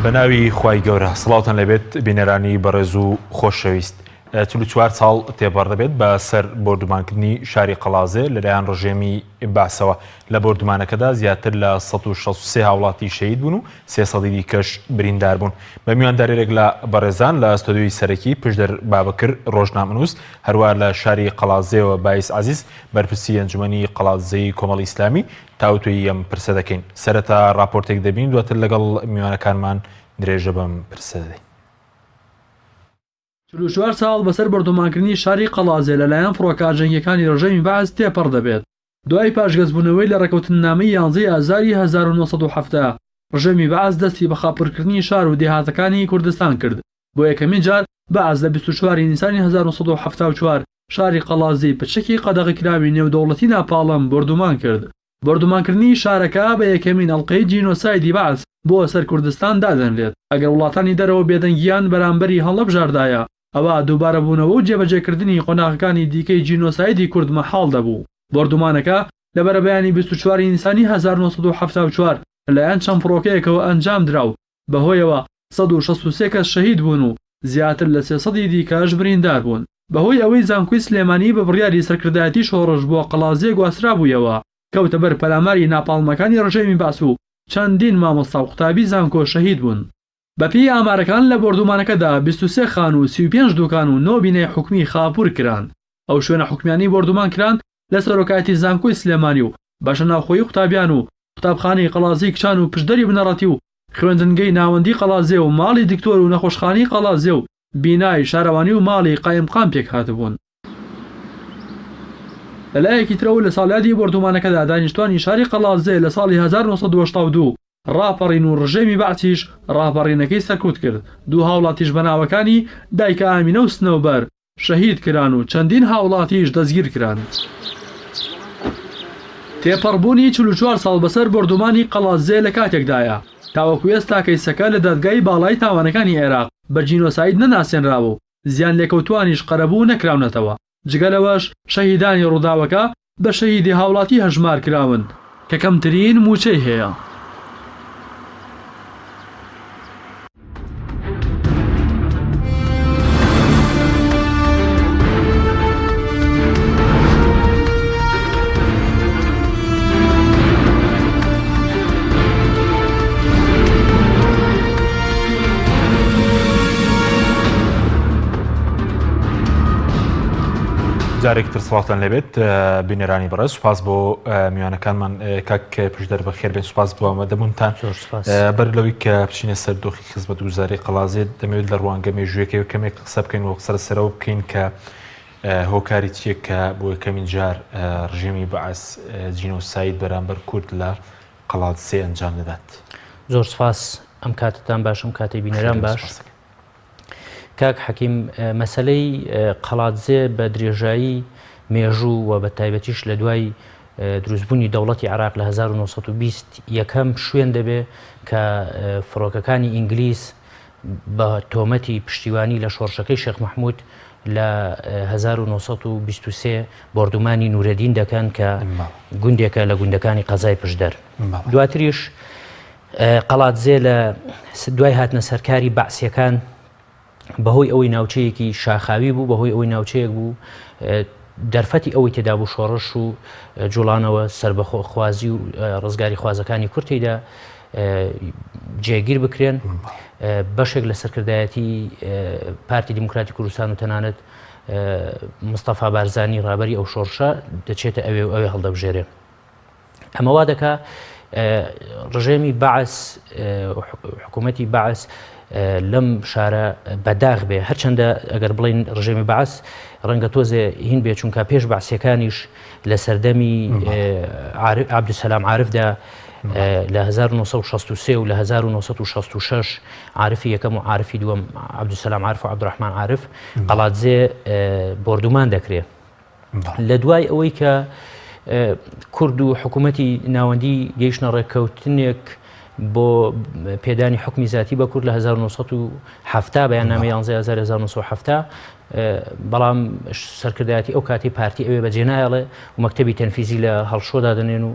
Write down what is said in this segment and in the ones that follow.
بە ناوی خوای گەورە سڵاوتان لێبێت بینەرانی بەڕێز و خۆشەویست. 44 ساڵ تێپەڕ دەبێت بە سەر بۆردومانکردنی شاری قەڵازێ لەلایەن ڕژێمی بەعسەوە. لە بۆردومانەکەدا زیاتر لە 163 هاوڵاتی شەهید بوون و 300 دیکەش بریندار بوون. بە میواندارێک لە بەڕێزان لە ستۆدیۆی سەرەکی پشدەر بابەکر ڕۆژنامەنووس، هەروا لە شاری قەڵادزێوە بایز عەزیز بەرپرسی ئەنجومەنی قەڵادزێی کۆمەڵی ئیسلامی تاوتوێی ئەم پرسە دەکەین. سەرەتا ڕاپۆرتێک دەبینین دواتر لەگەڵ میوانەکانمان درێژە بەم پرسە دەدەین. 44 ساڵ بەسەر بۆردومانکردنی شاری قەڵادزێ لەلایەن فڕۆکە جەنگییەکانی ڕژێمی بەعس تێپەڕ دەبێت. دوای پاشگەزبوونەوەی لە ڕێککەوتننامەی یانزەی ئازاری 1970، ڕژێمی بەعس دەستی بە خاپوورکردنی شار و دێهاتەکانی کوردستان کرد. بۆ یەکەمین جار بەعس لە 24 ی نیسانی 1974 شاری قەڵادزێی بە چەکی قەدەغەکراوی نێودەوڵەتی ناپاڵم بۆردومان کرد. بۆردومانکردنی شارەکە بە یەکەمین ئەڵقەی جینۆسایدی بەعس بۆ سەر کوردستان دادەنرێت. ئەگەر وڵاتانی دەرەوە بێدەنگییان بەرامبەری هەڵنەبژاردایە، ئەوا دووبارەبوونەوە و جێبەجێکردنی قۆناغەکانی دیکەی جینۆسایدی کورد مەحاڵ دەبوو. بۆردومانەکە لە بەرەبەیانی 24 ی نیسانی 1974 لەلایەن چەند فڕۆکەیەکەوە ئەنجامدرا و بەهۆیەوە 163 کەس شەهید بوون و زیاتر لە 300 ی دیکەش بریندار بوون. بەهۆی ئەوەی زانکۆی سلێمانی بە بڕیاری سەرکردایەتی شۆڕش بۆ قەڵادزێ گواسترابوویەوە، کەوتە بەر پەلاماری ناپاڵمەکانی ڕژێمی بەعس و چەندین مامۆستا و قوتابی زانکۆ شەهید بوون. بەپێی ئامارەکان لە بۆردومانەکەدا 23 خانوو و 35 دوکان و نۆ بینای حکومی خاپوور کران. ئەو شوێنە حکومیانەی بۆردومان کران لە سەرۆکایەتی زانکۆی سلێمانی و بەشە ناوخۆیی قوتابیان و قوتابخانەی قەڵادزێی کچان و پشدەری بنەڕەتی و خوێندنگەی ناوەندی قەڵادزێ و ماڵی دکتۆر و نەخۆشخانەی قەڵادزێ و بینای شارەوانی و ماڵی قایمقام پێکهاتبوون. لەلایەکی ترەوە لە ساڵیادی بۆردومانەکەدا دانیشتوانی شاری قەڵادزێ لە ساڵی 1982 ڕاپەڕین و ڕژێمی بەعسیش ڕاپەڕینەکەی سەرکوت کرد، دوو هاوڵاتیش بە ناوەکانی دایکە ئامینە و سنەوبەر شەهید کران و چەندین هاوڵاتیش دەستگیر کران. تێپەڕبوونی 44 ساڵ بەسەر بۆردومانی قەڵادزێ لە کاتێکدایە، تاوەکو ئێستا کەیسەکە لە دادگای باڵای تاوانەکانی عێراق بە جینۆساید نەناسێنراوە و زیانلێکەوتووانیش قەرەبوو نەکراونەتەوە، جگە لەوەش شەهیدانی ڕووداوەکە بە شەهیدی هاوڵاتی هەژمار کراون کە کەمترین مووچەی هەیە. جارێک تر سڵاوتان لێبێت بینەرانی بەڕێز سوپاس بۆ میوانەکانمان کاک پشدەر بەخێر بێن سوپاس بۆ ئامادەبوونتان بەر لەوەی کە بچینە سەر دۆخی خزمەتگوزاری قەڵازێ دەمەوێت لە ڕوانگە مێژوویەکەی کەمێک قسە بکەین و قسە لەسەرەوە بکەین کە هۆکاری چییە کە بۆ یەکەمین جار ڕژێمی بەعس جینۆساید بەرامبەر کورد لە قەڵادزێ ئەنجام دەدات؟ زۆر سپاس ئەم کاتتان باش ئەم کاتی بینەران باش کاک حەکیم مەسلەی قەڵادزێ بە درێژایی مێژوو و بە تایبەتیش لە دوای دروستبوونی دەوڵەتی عراق لە 1920 یەکەم شوێن دەبێ کە فڕۆکەکانی ئینگلیس بە تۆمەتی پشتیوانی لە شۆڕشەکەی شێخ مەحمود لە 1923 بۆردومانی نورەدین دەکەن کە گوندێکە لە گوندەکانی قەزای پشدەر. دواتریش قەڵادزێ لە دوای هاتنە سەرکاری بەعسیەکان بەهۆی ئەوەی ناوچەیەکی شاخاوی بوو بەهۆی ئەوەی ناوچەیەک بوو دەرفەتی ئەوەی تێدا بوو شۆڕش و جوڵانەوە سربەخۆخوازی و ڕزگاری خوازەکانی کورتیدا جێگیر بکرێن بەشێک لە سەرکردایەتی پارتی دیموکراتی کوردستان و تەنانەت مستەفا بارزانی ڕابەری ئەو شۆڕشە دەچێتە ئەوێ و ئەوێ هەڵدەبژێرێ ئەمە وا دەکا ڕژێمی بەعس حکوومەتی بەعس لەم شارە بەداغ بێ هەرچەندە ئەگەر بڵین ڕژێمی بەعس ڕەنگە تۆزێ هین بێ چونکە پێش بەعسیەکانیش لە سەردەمی عبدسەلام عاعرفدا لە 1963 و لە 1966 عارفی یەکەم و عارفی دووەم عبدسەلام عارف و عبدڕحمان عارف قەڵادزێ بۆردومان دەکرێت لە دوای ئەوەی کە کورد و حکوومەتی ناوەندی گەیشتە ڕێککەوتنێک بۆ پێدانی حکمی زیاتی بە کورد لە 1970 بەیاننامە 1970 بەڵام سەرکردایەتی ئەو کاتی پارتی ئەوێ بەجێ نایەڵێ و مەکتەبی تەنفیزی لە هەڵشۆدا دەنێن و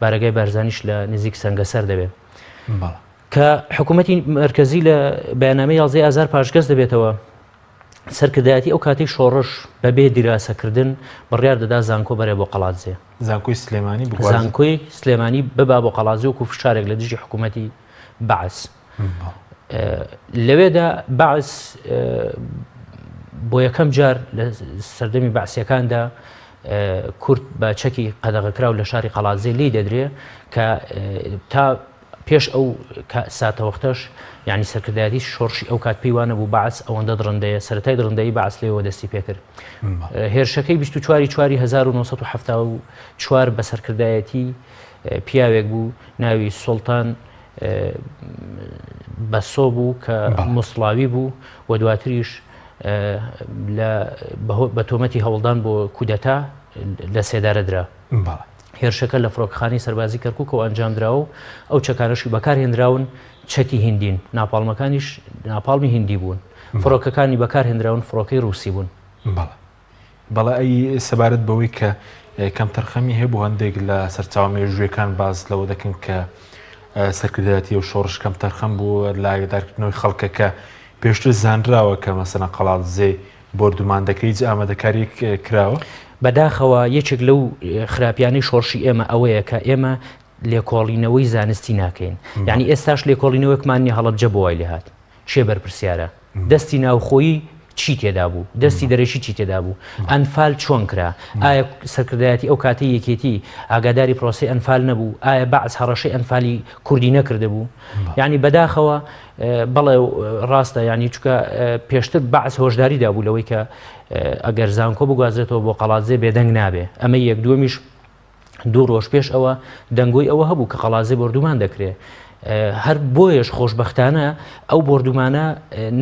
بارەگای بارزانیش لە نزیک سەنگەسەر دەبێت. کە حکوومەتی مەرکەزی لە بەیاننامەی یازدەی ئازار پاشگەز دەبێتەوە، سەرکردایەتی ئەو کاتەی شۆڕش بەبێ دیراسەکردن بڕیار دەدا زانکۆ بەرێ بۆ قەڵادزێ. زانکۆی سلێمانی بگوازێت. زانکۆی سلێمانی ببا بۆ قەڵادزێ وەکو فشارێک لە دژی حکوومەتی بەعس. لەوێدا بەعس بۆ یەکەم جار لە سەردەمی بەعسیەکاندا کورد بە چەکی قەدەغەکراو لە شاری قەڵادزێ لێی دەدرێ کە تا پێش ئەو ساتەوەختەش یانی سەرکردایەتی شۆڕشی ئەو کات پێی وانەبوو بەعس ئەوەندە دڕندەیە، سەرەتای دڕندەیی بەعس لێوە دەستی پێکرد. هێرشەکەی 24 چواری 1974 بە سەرکردایەتی پیاوێک بوو ناوی سوڵتان بەسۆ بوو کە موسڵاوی بوو و دواتریش بە تۆمەتی هەوڵدان بۆ کودەتا لە سێدارە درا. هێرشەکە لە فڕۆکەخانەی سەربازی کەرکوکەوە ئەنجامدراوە و ئەو چەکانەشی بەکارهێنراون چەکی هیندین، ناپاڵمەکانیش ناپاڵمی هیندی بوون، فڕۆکەکانی بەکارهێنراون فڕۆکەی ڕووسی بوون. بەڵێ بەڵێ ئەی سەبارەت بەوەی کە کەمتەرخەمی هەبوو هەندێک لە سەرچاوە مێژوویەکان باس لەوە دەکەن کە سەرکردایەتی و شۆڕش کەمتەرخەم بوو لە ئاگادارکردنەوەی خەڵکەکە پێشتر زانراوە کە مەسەلەن قەڵادزێ بۆردومان دەکرێت هیچ ئامادەکاریەک کراوە؟ بەداخەوە یەکێک لەو خراپیانەی شۆڕشی ئێمە ئەوەیە کە ئێمە لێکۆڵینەوەی زانستی ناکەین یعنی ئێستاش لێکۆڵینەوەکمان نیە هەڵەبجە بۆ وای لێهات کێ بەرپرسیارە دەستی ناوخۆیی چی تێدا بوو دەستی دەرەکی چی تێدا بوو ئەنفال چۆن کرا ئایا سەرکردایەتی ئەو کاتی یەکێتی ئاگاداری پرۆسی ئەنفال نەبوو ئایا بەعس هەڕەشەی ئەنفالی کوردی نەکردبوو یعنی بەداخەوە بەڵێ ڕاستە یانی چکە پێشتر بەعس هۆشداری دابوو لەوەی کە ئەگەر زانکۆ بگوازرێتەوە بۆ قەڵادزێ بێدەنگ نابێ ئەمە یەک دووەمیش دوو ڕۆژ پێش ئەوە دەنگۆی ئەوە هەبوو کە قەڵازێ بۆردومان دەکرێ هەر بۆیەش خۆشببختانە ئەو بۆردومانە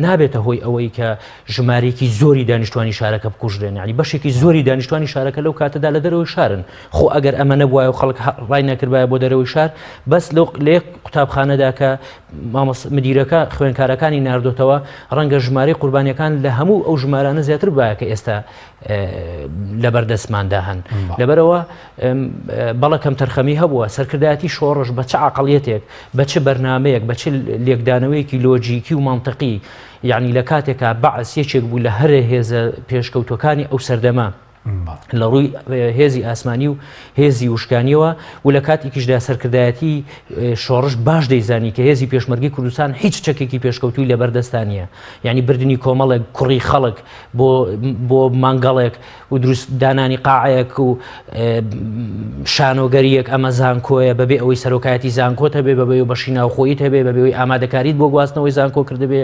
نابێتە هۆی ئەوەی کە ژمارێکی زۆری دانیشتوانی شارەکە بکوژرێن ینی بەشێکی زۆری دانیشتوانی شارەکە لەو کاتەدا لە دەرەوەی شارن خۆ ئەگەر ئەمە نەبوایە و خەڵک ڕای نەکردبایە بۆ دەرەوەی شار بەس لەو لە قوتابخانەدا کە مامۆستا مدیرەکە خوێندکارەکانی ناردۆتەوە ڕەنگە ژمارەی قوربانیەکان لە هەموو ئەو ژمارانە زیاتر بایە کە ئێستا لەبەردەستماندا هەن لەبەرەوە بەڵە کەم تەرخەمی هەبووە سەرکردایەتی شۆڕش بە چ عقلیەتێک بە چ بەرنمەیەک بە چ لێکدانەوەیەکی لۆجیکی و منطقی یعنی لە کاتێکا بەعس یەکێک بوو لە هەرە هێزە پێشکەوتوەکانی ئەو سەردەمە لە ڕووی هێزی ئاسمانی و هێزی وشکانیەوە و لە کاتێکیشدا سەرکردایەتی شۆڕش باش دەیزانی کە هێزی پێشمەرگی کوردستان هیچ چەکێکی پێشکەوتوی لەبەردەستانیە یعنی بردننی کۆمەڵێک کوڕی خەڵک بۆ بۆ مانگەڵێک و دروست دانانی قاعەیەک و شانۆگەریەک ئەمە زانکۆیە بەبێ ئەوەی سەرۆکایەتی زانکۆت هەبێ بەبێ بەشی ناوخۆیت هەبێ بەبێ ئەوەی ئامادەکاریت بۆ گواستنەوەی زانکۆ کردبێ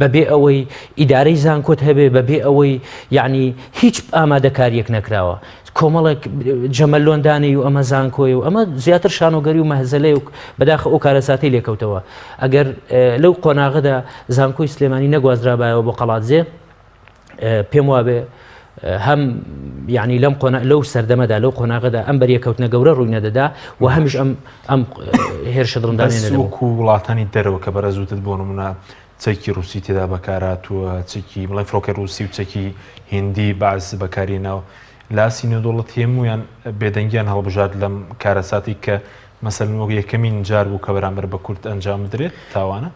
بەبێ ئەوەی ئیدارەی زانکۆت هەبێ بەبێ ئەوەی یعنی هیچ ئامادەکاریەک نەکراوە کۆمەڵێک جەمەلۆن دانێی و ئەمە زانکۆی و ئەمە زیاتر شانۆگەری و مەهزەلەی و بەداخە ئەو کارەساتەی لێکەوتەوە ئەگەر لەو قۆناغەدا زانکۆی سلێمانی نەگوازرابایەوە بۆ قەڵادزێ پێم وابێ هەم یعنی لەم قۆنا لەو سەردەمەدا لەو قۆناغەدا ئەم بەریەکەوتنە گەورە ڕووی نەدەدا و هەمیش ئەم ئەم هێرشە دڕندانەی نەدەبوو. وەکو وڵاتانی دەرەوە کە بەرەزوتت بۆ نمونە چەکی ڕوسی تێدا بەکارهاتووە، چەکی بڵێن فڕۆکەی ڕوسی و چەکی هیندی بەعس بەکارهێناوە. لە ئاستی نێودەوڵەتی هەموویان بێدەنگیان هەڵبژارد لەم کارەساتی کە مەسەلەن وەک یەکەمین جار بوو کە بەرامبەر بە کورد ئەنجام بدرێت تاوانە.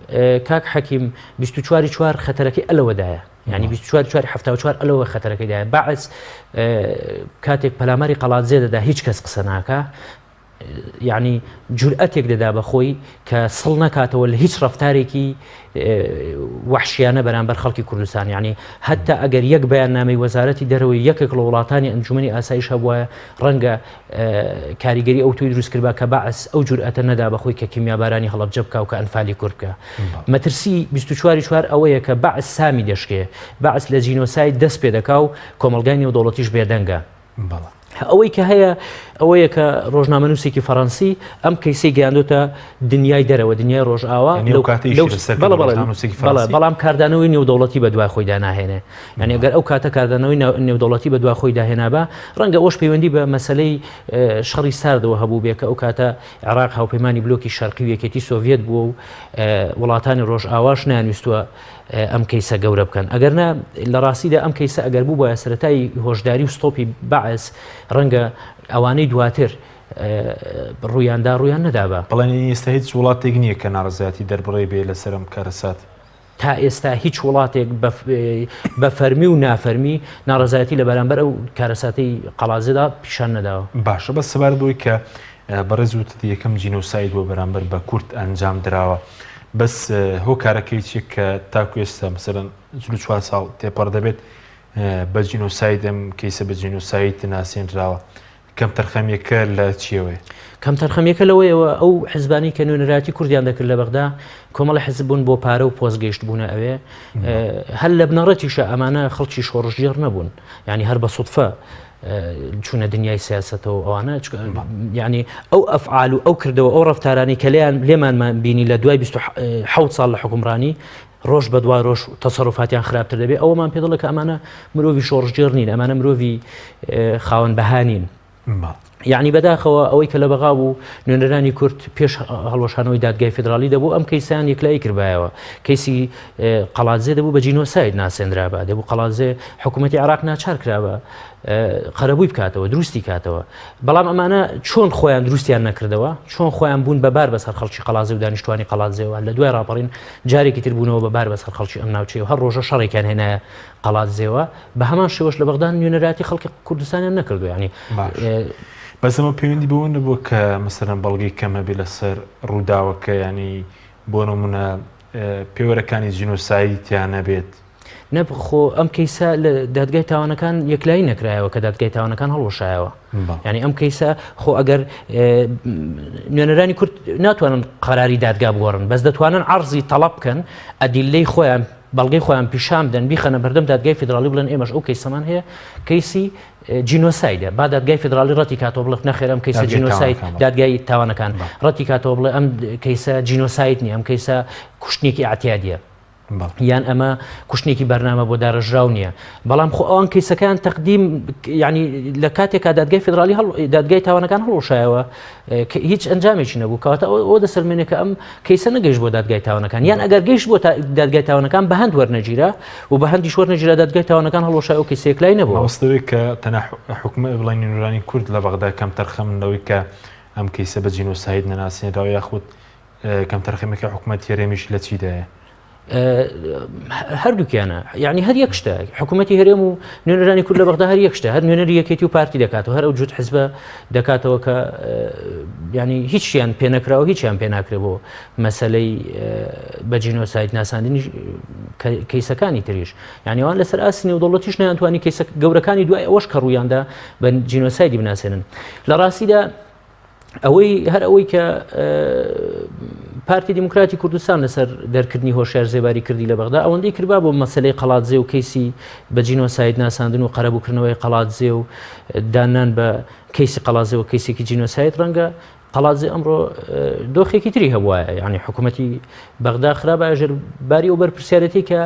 کاک حەکیم 24 چوار خەتەرەکەی ئەلەوەدایە یعنی 24 چوار 74 ئەلەوە خەتەرەکەی دایە بەعس کاتێک پەلاماری قەڵادزێ دەدا هیچ کەس قسە ناکا یانی جورئەتێک دەدا بە خۆی کە سڵ نەکاتەوە لە هیچ ڕەفتارێکی وەحشیانە بەرامبەر خەڵکی کوردستان یعنی حتا ئەگەر یەک بەیاننامەی وەزارەتی دەرەوەی یەکێک لە وڵاتانی ئەنجومەنی ئاسایش هەبووە ڕەنگە کاریگەری ئەو توی دروست کردبا کە بەعس ئەو جورئەتە نەدا بەخۆی کە کیمیابارانی هەڵەبجە بکا و کە ئەنفالی کورد بکە مەترسی 24 چوار ئەوەیە کە بەعس سامی دەشکێ بەعس لە جینۆساید دەست پێ دەکا و کۆمەڵگای نێودەوڵەتیش بێدەنگە ئەوەی کە هەیە ئەوەیە کە ڕۆژنامەنووسێکی فەڕەنسی ئەم کەیسەی گەیاندۆتە دنیای دەرەوە دنیای ڕۆژئاوا بەڵام کاردانەوەی نێودەوڵەتی بە دوای خۆیدا ناهێنێ یعنی ئەگەر ئەو کاتە کاردانەوەی نێودەوڵەتی بە دوای خۆیدا هێنابا ڕەنگە ئەوش پەیوەندی بە مەسلەی شەڕی ساردەوە هەبوو بێ کە ئەو کاتە عێراق هاوپەیمانی بلۆکی شەرقی و یەکێتی سۆڤیەت بووە و وڵاتانی ڕۆژئاواش نانویستووە ئەم کەیسە گەورە بکەن ئەگەر نا لە ڕاستیدا ئەم کەیسە ئەگەر بوو بایە سەتای هۆشداری و ستۆپی بەعس ڕەنگە ئەوانەی دواتر. ڕوویاندا ڕوویان نەدابا. بەڵێ ئێستا هیچ وڵاتێک نییە کە ناڕەزایەتی دەربڕێ بێ لەسەر ئەم کارەسات. تا ئێستا هیچ وڵاتێک بە فەرمی و نافەرمی ناڕەزایەتی لە بەرامبەر ئەو کارەساتەی قەڵادزێدا پیشان نەداوە. باشە بەس سەبارەت بەوەی کە بەڕێز وتت یەکەم جینۆساید بووە بەرامبەر بە کورد ئەنجام دراوە بەس هۆکارەکەی چیە کە تاکو ئێستا مەسەلەن 44 ساڵ تێپەڕ دەبێت بە جینۆساید ئەم کەیسە بە جینۆساید ناسێنراوە کەمتەرخەمیەکە لە چیەوەیە؟ کەمتەرخەمیەکە لەوەیەوە ئەو حزبانەی کە نوێنەرایەتی کوردیان دەکرد لە بەغدا کۆمەڵی حزب بوون بۆ پارە و پۆست گەیشتبوونە ئەوێ هەر لە بنەڕەتیشە ئەمانە خەڵکی شۆڕشگێڕ نەبوون یعنی هەر بە سوتفە چوونە دنیای سیاستەوە ئەوانە یعنی ئەو ئەفعال و ئەو کردەوە ئەو ڕفتارانی کە لێیان لێمانمان بینی لە دوای 1970 ساڵ لە حکومڕانی ڕۆژ بە دوای ڕۆژ تەسەروفاتیان خراپتر دەبێت ئەوەمان پێ دەڵێ کە ئەمانە مرۆڤی شۆڕشگێڕ نین ئەمانە مرۆڤی خاوەن بەها نین یعنی بەداخەوە ئەوەی کە لە بەغا بوو نوێنەرانی کورد پێش هەڵوەشانەوەی دادگای فیدراڵی دەبوو ئەم کەیسیان یەکلایی کردبایەوە کەیسی قەڵادزێ دەبوو بە جینۆساید ناسێنرابا دەبوو قەڵادزێ حکوومەتی عراق ناچار کرابە قەرەبووی بکاتەوە دروستی کاتەوە بەڵام ئەمانە چۆن خۆیان دروستیان نەکردەوە چۆن خۆیان بوون بە بار بەسەر خەڵکی قەڵادزێ و دانیشتوانی قەڵادزێوە لە دوای ڕاپەڕین جارێکی تر بوونەوە بە بار بەسەر خەڵکی ئەم ناوچەیە و هەر ڕۆژە شەڕێکیان هێنایە قەڵادزێوە بە هەمان شێوەش لە بەغدا نوێنەرایەتی خەڵکی کوردستانیان نەکردو یعنی بەس ئەمە پەیوەندی بەوە نەبووە کە مەسەلەن بەڵگەی کەم هەبێ لەسەر ڕووداوەکە ینی بۆ نمونە پێوەرەکانی جینۆسایدی تیا نەبێت. نە خۆ ئەم کەیسە لە دادگای تاوانەکان یەکلایی نەکرایەوە کە دادگای تاوانەکان هەڵوەشایەوە یعنی ئەم کەیسە خۆ ئەگەر نوێنەرانی کورد ناتوانن قەراری دادگا بگۆڕن بەس دەتوانن عەرزی تەڵەب بکەن ئەدیلەی خۆیان بەڵگەی خۆیان پیشان بدەن بیخەنە بەردەم دادگای فیدراڵی بڵێن ئێمەش ئەو کەیسەمان هەیە کەیسی جینۆسایدە با دادگای فیدراڵی ڕەتی کاتەوە بڵێت نەخێر ئەم کەیسە جینۆساید دادگای تاوانەکان ڕەتی کاتەوە بڵێ ئەم کەیسە جینۆساید نیە ئەم کەیسە کوشتنێکی ئەعتیادیە یان ئەمە کوشتنێکی بەرنامە بۆ داڕێژراو نییە بەڵام خۆ ئەوان کەیسەکان تەقدیم ینی لە کاتێکا دادگای فدرالی دادگای تاوانەکان هەڵوەشایەوە هیچ ئەنجامێکی نەبوو کەواتە ئەو دەسەلمێنێ کە ئەم کەیسە نەگەیشت بۆ دادگای تاوانەکان یان ئەگەر گەیشت بۆ دادگای تاوانەکان بە هەند وەرنەگیرا و بە هەندیش وەرنەگیرا دادگای تاوانەکان هەڵوەشای ئەو کەیسە یەکلایی نەبوو. مامۆستا لەوەی کە تەنها حکومە بڵێن نوێنەرانی کورد لە بەغدا کەمتەرخەمن لەوەی کە ئەم کەیسە بە جینۆساید نەناسێنراوە یاخود کەمتەرخەمیەکە حکومەتی هەرێمیش لە چیدایە؟ هەردووکیانە یعنی هەر یەک شتە حکوومەتی هەرێم و نوێنەرانی کورد لە بەغدا هەر یەک شتە هەر نوێنەری یەکێتی و پارتی دەکاتەوە هەر ئەو جوت حزبە دەکاتەوە کە ینی هیچیان پێ نەکراوە هیچیان پێ ناکرێ بۆ مەسلەی بە جینۆساید ناساندنی کەیسەکانی تریش یعنی ئەوان لەسەر ئاستی نێودەوڵەتیش نەیانتوانی کەیسە گەورەکانی دوای ئەوەش کە ڕوویاندا بە جینۆسایدی بناسێنن لە ڕاستیدا ئەوەی هەر ئەوەی کە پارتی دیموکراتی کوردستان لەسەر دەرکردنی هۆشیار زێباری کردی لە بەغدا ئەوەندەی کردبا بۆ مەسلەی قەڵادزێ و کەیسی بە جینۆساید ناساندن و قەرەبووکردنەوەی قەڵادزێ و دانان بە کەیسی قەڵادزێ و کەیسێکی جینۆساید ڕەنگە قەڵادزێ ئەمڕۆ دۆخێکی تری هەبوایە یعنی حکوومەتی بەغدا خرابایە ژێر باری ئەو بەرپرسیارەتی کە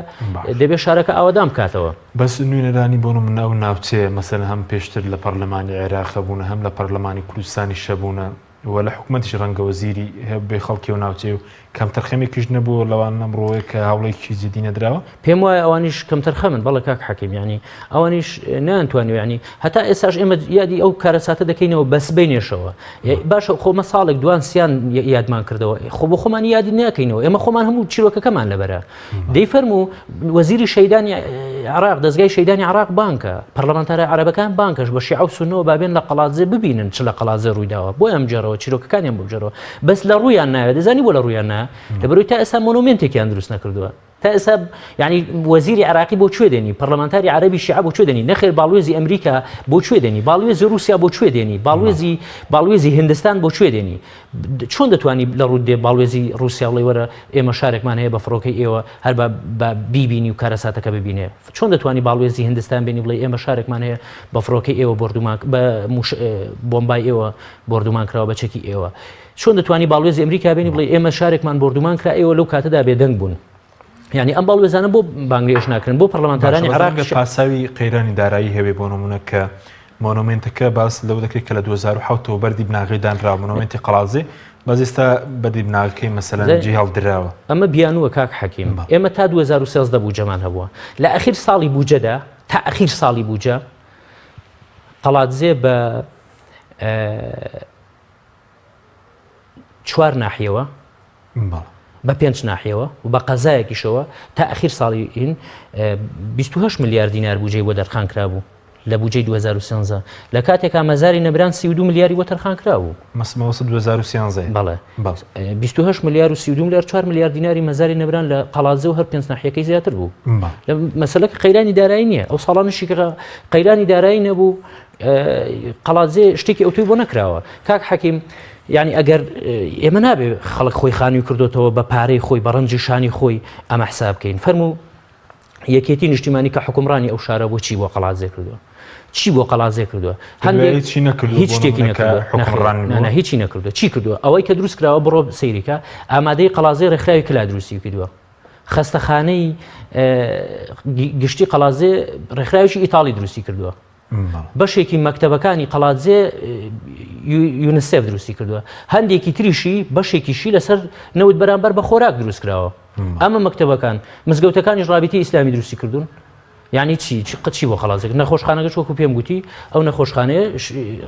دەبێت شارەکە ئاوادان بکاتەوە. بەس نوێنەرانی بۆ نمونە ئەو ناوچەیە مەسەلەن هەم پێشتر لە پەرلەمانی عێراق هەبوونە هەم لە پەرلەمانی کوردستانیش هەبوونە و لە حکومەتیش ڕەنگە وەزیری هەبێ خەڵکی ئەو ناوچەیە و کەمتەرخەمێکیش نەبووە لەوان ئەمڕۆیە کە هەوڵێکی جدی نەدراوە؟ پێم وایە ئەوانیش کەمتەرخەمن بەڵێ کاک حەکیم یانی ئەوانیش نەیانتوانیوە یانی هەتا ئێستاش ئێمە یادی ئەو کارەساتە دەکەینەوە بە سبەینێشەوە باشە خۆ مە ساڵێک دوان سیان یادمان کردەوە خۆ بۆ خۆمان یادی ناکەینەوە ئێمە خۆمان هەموو چیرۆکەکەمان لەبەرە دەی فەرموو وەزیری شەیدانی عراق دەستگای شەیدانی عراق بانکە پەرلەمانتارە عەرەبەکان بانکەش بە شیعە و سوننەوە بابێن لە قەڵادزێ ببینن چ لە قەڵادزێ ڕوویداوە بۆیان بگێڕەوە چیرۆکەکانیان بۆ بگێڕەوە بەس لە ڕوویان نایە دەزانی بۆ لە ڕوویان نایە لەبەرەوەی تا ئێستا مۆنۆمێنتێکیان دروست نەکردووە تا ئێستا یعنی وەزیری عراقی بۆ کوێ دێنی پەرلەمانتاری عەرەبی شیعە بۆ کوێ دێنی نەخێر باڵوێزی ئەمریکا بۆ کوێ دێنی باڵوێزی رووسیا بۆ کوێ دێنی باڵوێزی باڵوێزی هندستان بۆ کوێ دێنی چۆن دەتوانی لە ڕووت دێ باڵوێزی ڕووسیا بڵێ وەرە ئێمە شارێکمان هەیە بە فڕۆکەی ئێوە هەر بە بیبینی و کارەساتەکە ببینێ چۆن دەتوانی باڵوێزی هندستان بێنی بڵێ ئێمە شارێکمان هەیە بە فڕۆکەی ئێوە بۆردومان بە بۆمبای ئێوە بۆردومان کراوە بە چەکی ئێوە چۆن دەتوانی باڵوێزی ئەمریکا بێنی بڵێ ئێمە شارێکمان بۆردومان کرا ئێوە لەو کاتەدا بێدەنگ بوون یعنی ئەم باڵوێزانە بۆ بانگێش ناکرن بۆ پەرلەمانتارانی عێراق پاساوی قەیرانی دارایی هەبێ بۆ نمونە کە مۆنۆمێنتەکە باس لەوە دەکرێت کە لە 2007 ەوە بەردی بناغەی دانراوە مۆنۆمێنتی قەڵادزێ بەس ئێستا بەردی بناغەکەی مەسەلەن جێ هەڵدراوە. ئەمە بیانووە کاک حەکیم ئێمە تا 2013 بوجەمان هەبووە لە ئەخیر ساڵی بوجەدا تا ئەخیر ساڵی بوجە قەڵادزێ بە. چوار ناحیەوە بە پێنج ناحیەوە و بە قەزایەکیشەوە تا ئەخیر ساڵی هین 28 ملیار دینار بودجەی بۆ دەرخان کرابوو لە بودجەی 2013 لە کاتێکا مەزاری نەبران 32 ملیاری بۆ تەرخان کرابوو. مەسمەوەسە 2013 بەڵێ 28 ملیار و 32 ملیار 4 ملیار دیناری مەزاری نەبران لە قەڵادزێ و هەر پێنج ناحیەکەی زیاتر بوو. لە مەسەلەکە قەیرانی دارایی نییە ئەو ساڵانشی کە قەیرانی دارایی نەبوو قەڵادزێ شتێکی ئەوتۆی بۆ نەکراوە کاک حەکیم یعنی ئەگەر ئێمە نابێ خەڵک خۆی خانووی کردوتەوە بە پارەی خۆی بە ڕەنجی شانی خۆی ئەمە حساب بکەین فەرموو یەکێتی نیشتیمانی کە حکومڕانی ئەو شارە بۆ چی بۆ قەڵادزێ کردووە چی بۆ قەڵادزێ کردووە هەندێک چی نەکردووە هیچ شتێکی نەکردووە هیچی نەکردووە چی کردووە ئەوەی کە دروست کراوە بڕۆ سەیریکە ئامادەی قەڵازێ ڕێکخراوی کلا دروستی کردووە خەستەخانەی گشتی قەڵادزێ ڕێکخراوێکی ئیتاڵی دروستی کردووە. بەشێکی مەکتەبەکانی قەڵادزێ یونسێف دروستی کردووە. هەندێکی تریشی بەشێکیشی لەسەر نەوت بەرامبەر بە خۆراک دروست کراوە. ئەمە مەکتەبەکان مزگەوتەکانیش ڕابیتی ئیسلامی دروستی کردوون. یعنی چی چی قچی بۆ خەڵازێک نەخۆشخانەکەش وەکو پێم گوتی ئەو نەخۆشخانەیە